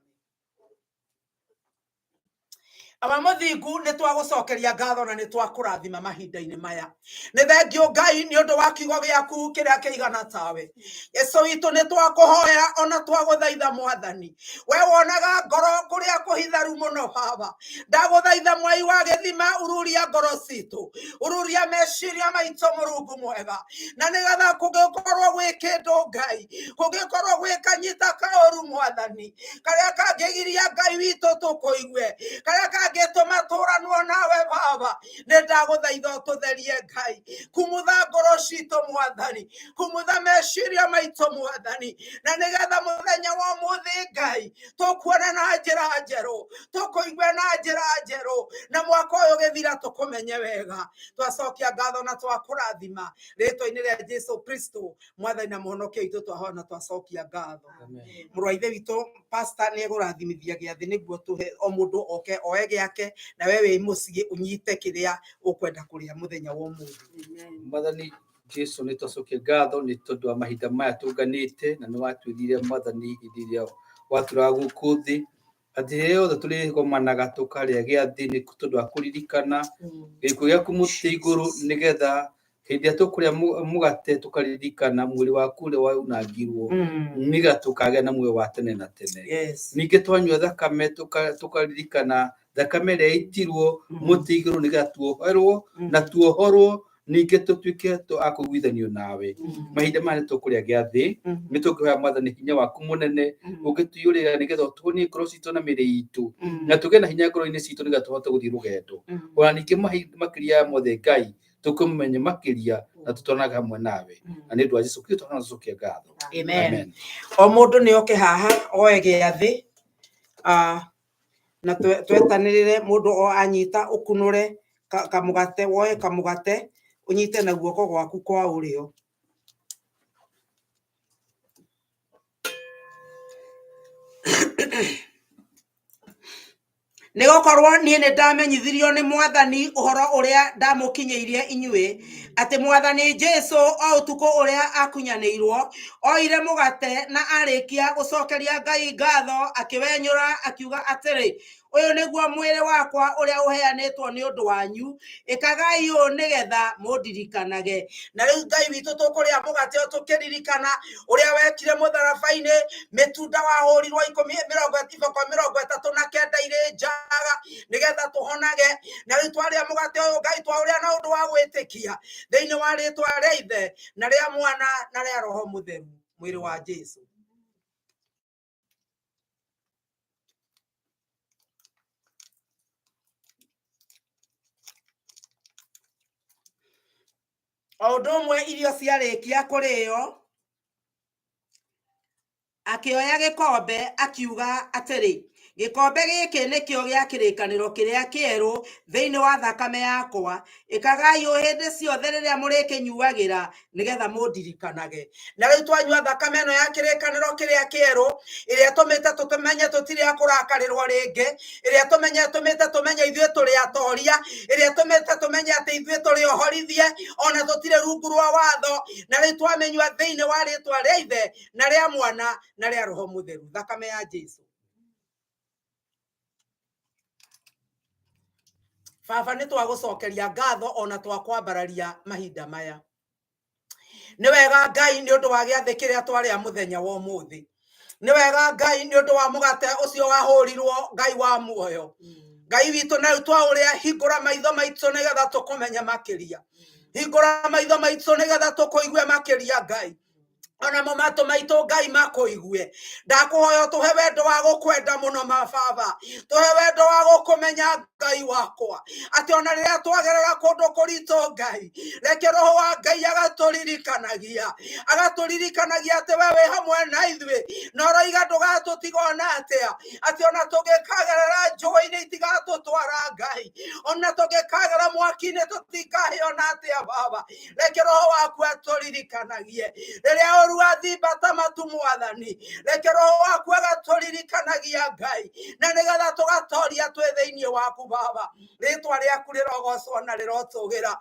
[SPEAKER 2] Awa mũthingu, nĩ twagũcokeria ngatho na nĩ twakũrathima mahinda-inĩ maya. Nĩ thengio Ngai nĩ ũndũ wa kiugo gĩaku kĩrĩa kĩigana tawe. Yesu witũ, nĩ twakũhoya ona twagũthaitha Mwathani, we wonaga ngoro kũrĩa kũhitharu mũno. Baba, ndagũthaitha mwai wa gĩthima, ururia ngoro citũ, ururia meciria maitũ, Mũrungu mwega, na nĩgetha kũngĩkorwo gwĩ kĩndũ Ngai, kũngĩkorwo gwĩ kanyita kaũru Mwathani, karĩa kangĩgiria Ngai witũ tũkũigue, karĩa kangĩtũma tũranwo nawe Baba, nĩ ndagũthaitha ũtũtherie Ngai. Kumutha ngoro citũ Mwathani, kumutha meciria maitũ Mwathani, na nĩgetha mũthenya wa ũmũthĩ Ngai tũkuone na njĩra njerũ, tũkũigue na njĩra njerũ, na mwaka ũyũ ũgĩthira tũkũmenye wega. Twacokia ngatho na twakũrathima rĩtwa-inĩ rĩa Jesu Kristo, Mwathani na Mũhonokia witũ, twahoya na twacokia ngatho. Mũrũ wa ithe witũ pastor nĩ egũrathimithia gĩathĩ nĩguo tũhe o mũndũ oke oe gĩake, na we wĩ mũciĩ ũnyite kĩrĩa ũkwenda kũrĩa mũthenya wa ũmũthĩ.
[SPEAKER 1] Mwathani Jesu, nĩ twacokia ngatho nĩ tondũ wa mahinda maya tũnganĩte, na nĩ watwĩrire Mwathani hĩndĩ ĩrĩa watũraga gũkũ thĩ atĩ rĩrĩa yothe tũrĩgomanaga tũkarĩa gĩathĩ nĩ tondũ wa kũririkana gĩkuũ gĩaku mũtĩ igũrũ, nĩgetha hĩndĩ ĩrĩa tũkũrĩa mũgate tũkaririkana mwĩrĩ waku ũrĩa waunangirwo, nĩgetha tũkagĩa na muoyo wa tene na tene. Ningĩ twanyua thakame tũkaririkana thakame ĩrĩa ĩitirwo mũtĩ igũrũ, nĩgetha tuoherwo na tuohorwo, ningĩ tũtuĩke a kũiguithanio nawe. Mahinda maya nĩ tũkũrĩa gĩathĩ, nĩ tũkũhoya Mwathani hinya waku mũnene ũngĩtũiyũrĩra, nĩgetha ũtũhonie ngoro citũ na mĩĩrĩ itũ, na tũgĩe na hinya ngoro-inĩ citũ, nĩgetha tũhote gũthiĩ rũgendo. Ona ningĩ makĩria ya mothe Ngai, tũkũmenye makĩria na tũtwaranaga hamwe nawe, na nĩ ũndũ wa Jesu Kristo na tũcokia ngatho.
[SPEAKER 2] Amen. O mũndũ nĩ oke haha oe gĩathĩ, na twetanĩrĩre mũndũ o anyita ũkunũre kamũgate, woe kamũgate ũnyite na guoko gwaku kwa ũrĩo. Nĩ gũkorwo niĩ nĩ ndamenyithirio nĩ Mwathani ũhoro ũrĩa ndamũkinyĩirie inyuĩ, atĩ Mwathani Jesu o ũtukũ ũrĩa akunyanĩirwo oire mũgate, na arĩkia gũcokeria Ngai ngatho akĩwenyũra, akiuga atĩrĩ, Ũyũ nĩguo mwĩrĩ wakwa ũrĩa ũheanĩtwo nĩ ũndũ wanyu, ĩkagai ũũ nĩgetha mũndirikanage. Na rĩu Ngai witũ tũkũrĩa mũgate ũyũ tũkĩririkana ũrĩa wekire mũtharaba-inĩ, mĩtunda wahũrirwo ikũmi mĩrongo iboko 39 irĩ njaga nĩgetha tũhonage. Na rĩu twarĩa mũgate ũyũ Ngai twaũrĩa na ũndũ wa gwĩtĩkia thĩinĩ wa rĩtwa rĩa Ithe na rĩa Mwana na rĩa Roho Mũtheru, mwĩrĩ wa Jesu. O ũndũ ũmwe irio ciarĩkia kũrĩo, akĩoya gĩkombe akiuga atĩrĩ, gĩkombe gĩkĩ nĩkĩo gĩa kĩrĩkanĩro kĩrĩa kĩerũ thĩinĩ wa thakame yakwa, ĩkagai ũũ hĩndĩ ciothe rĩrĩa mũrĩkĩnyuagĩra nĩgetha mũndirikanage. Na rĩu twanyua thakame ĩno ya kĩrĩkanĩro kĩrĩa kĩerũ, ĩrĩa ĩtũmĩte tũmenye tũtirĩ a kũrakarĩrwo rĩngĩ, ĩrĩa tũmĩte tũmenye ithuĩ tũrĩ atoria, ĩrĩa ĩtũmĩte tũmenye atĩ ithuĩ tũrĩ ohorithie ona tũtirĩ rungu rwa watho. Na rĩu twamĩnyua thĩinĩ wa rĩtwa rĩa Ithe na rĩa Mwana na rĩa Roho Mũtheru, thakame ya Jesu. Baba, nĩ twagũcokeria ngatho ona twakwambararia mahinda maya. Nĩ wega Ngai nĩ ũndũ wa gĩathĩ kĩrĩa twarĩa mũthenya wa ũmũthĩ. Nĩ wega Ngai nĩ ũndũ wa mũgate ũcio wahũrirwo, Ngai wa muoyo. Ngai witũ, na rĩu twaũrĩa, hingũra maitho maitũ nĩgetha tũkũmenye makĩria. Hingũra maitho maitũ nĩgetha tũkũigue makĩria Ngai. Onamo matũ maitũ Ngai makũigue. Ndakũhoya tũhe wendo wa gũkwenda mũno ma baba, tũhe wendo wa gũkũmenya Ngai wakwa, atĩ ona rĩrĩa twagerera kũndũ kũritũ Ngai, reke Roho wa Ngai agatũririkanagia, agatũririkanagia atĩ we wĩ hamwe na ithuĩ, na ũroiga ndũgatũtiga ona atĩa, atĩ ona tũngĩkagerera njũĩ-inĩ itigatũtwara Ngai, ona tũngĩkagera mwaki-inĩ tũtikahĩa ona atĩa baba. Reke Roho waku atũririkanagie rĩrĩa ũru wathimba ta matu mwathani, reke Roho waku agatũririkanagia Ngai, na nĩgetha tũgatoria twĩ thĩinĩ waku baba. Rĩtwa rĩaku rĩrogocwo na rĩrotũgĩra.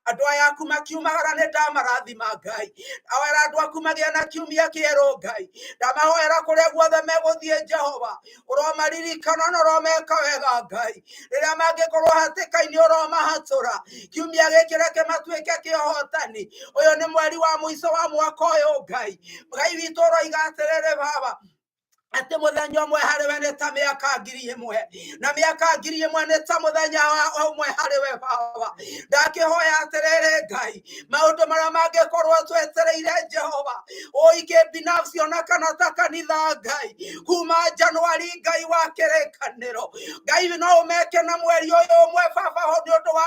[SPEAKER 2] Andũ aya aku makiumagara nĩ ndamarathima Ngai, ndahoera andũ aku magĩe na kiumia kĩerũ Ngai, ndamahoera kũrĩa guothe megũthiĩ Jehova, ũromaririkana na ũromeka wega Ngai, rĩrĩa mangĩkorwo hatĩka-inĩ ũromahatũra. Kiumia gĩkĩ reke matuĩke kĩohotani. Ũyũ nĩ mweri wa mũico wa mwaka ũyũ Ngai. Ngai witũ ũroiga atĩrĩrĩ baba, atĩ mũthenya ũmwe harĩ we nĩ ta mĩaka 1000, na mĩaka 1000 nĩ ta mũthenya ũmwe harĩ we baba. Ndakĩhoya atĩrĩrĩ Ngai, maũndũ marĩa mangĩkorwo twetereire Jehova, ũike binafsi ona kana ta kanitha Ngai, kuma Januari Ngai wa kĩrĩkanĩro Ngai, no ũmeke na mweri ũyũ ũmwe baba, nĩ ũndũ wa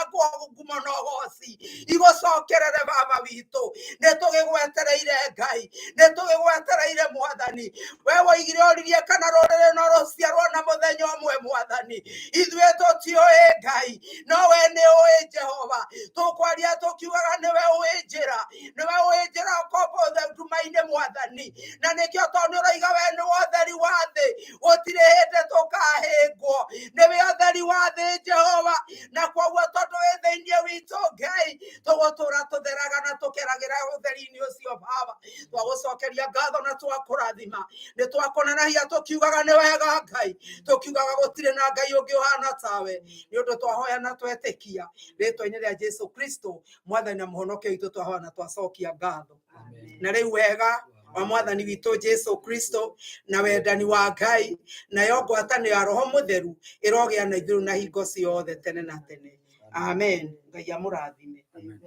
[SPEAKER 2] ngumo na ũgoci igũcokerere baba witũ. Nĩ tũgĩgwetereire Ngai, nĩ tũgĩgwetereire mwathani. We woigire oririe kana rũrĩrĩ no rũciarwo na mũthenya ũmwe mwathani, ithuĩ tũtiũĩ Ngai, no we nĩ ũĩ Jehova. Tũkwaria tũkiugaga nĩwe ũĩ njĩra, nĩwe ũĩ njĩra ũkombo nduma-inĩ mwathani, na nĩkĩo tondũ nĩ ũroiga we nĩ ũtheri wa thĩ, gũtirĩ hĩndĩ tũkahĩngwo. Nĩwe ũtheri wa thĩ Jehova, na koguo tondũ wĩ thĩinĩ witũ Ngai, tũgũtũra tũtheraga na tũkeragĩra ũtheri-inĩ ũcio baba. Twagũcokeria ngatho na twakũrathima, nĩ twakũnenahia tũkiugaga nĩ wega Ngai, tũkiugaga gũtirĩ na Ngai ũngĩ ũhana tawe, nĩ ũndũ twahoya na twetĩkia rĩtwa-inĩ rĩa Jesu Kristo mwathani na mũhonokia witũ, twahoya na twacokia ngatho. Na rĩu wega wa mwathani witũ Jesu Kristo na wendani wa Ngai nayo ngwatanĩro ya Roho Mũtheru ĩrogĩa na ithuĩ na hingo ciothe tene na tene. Amen. Ngai amũrathime.
[SPEAKER 1] Amen.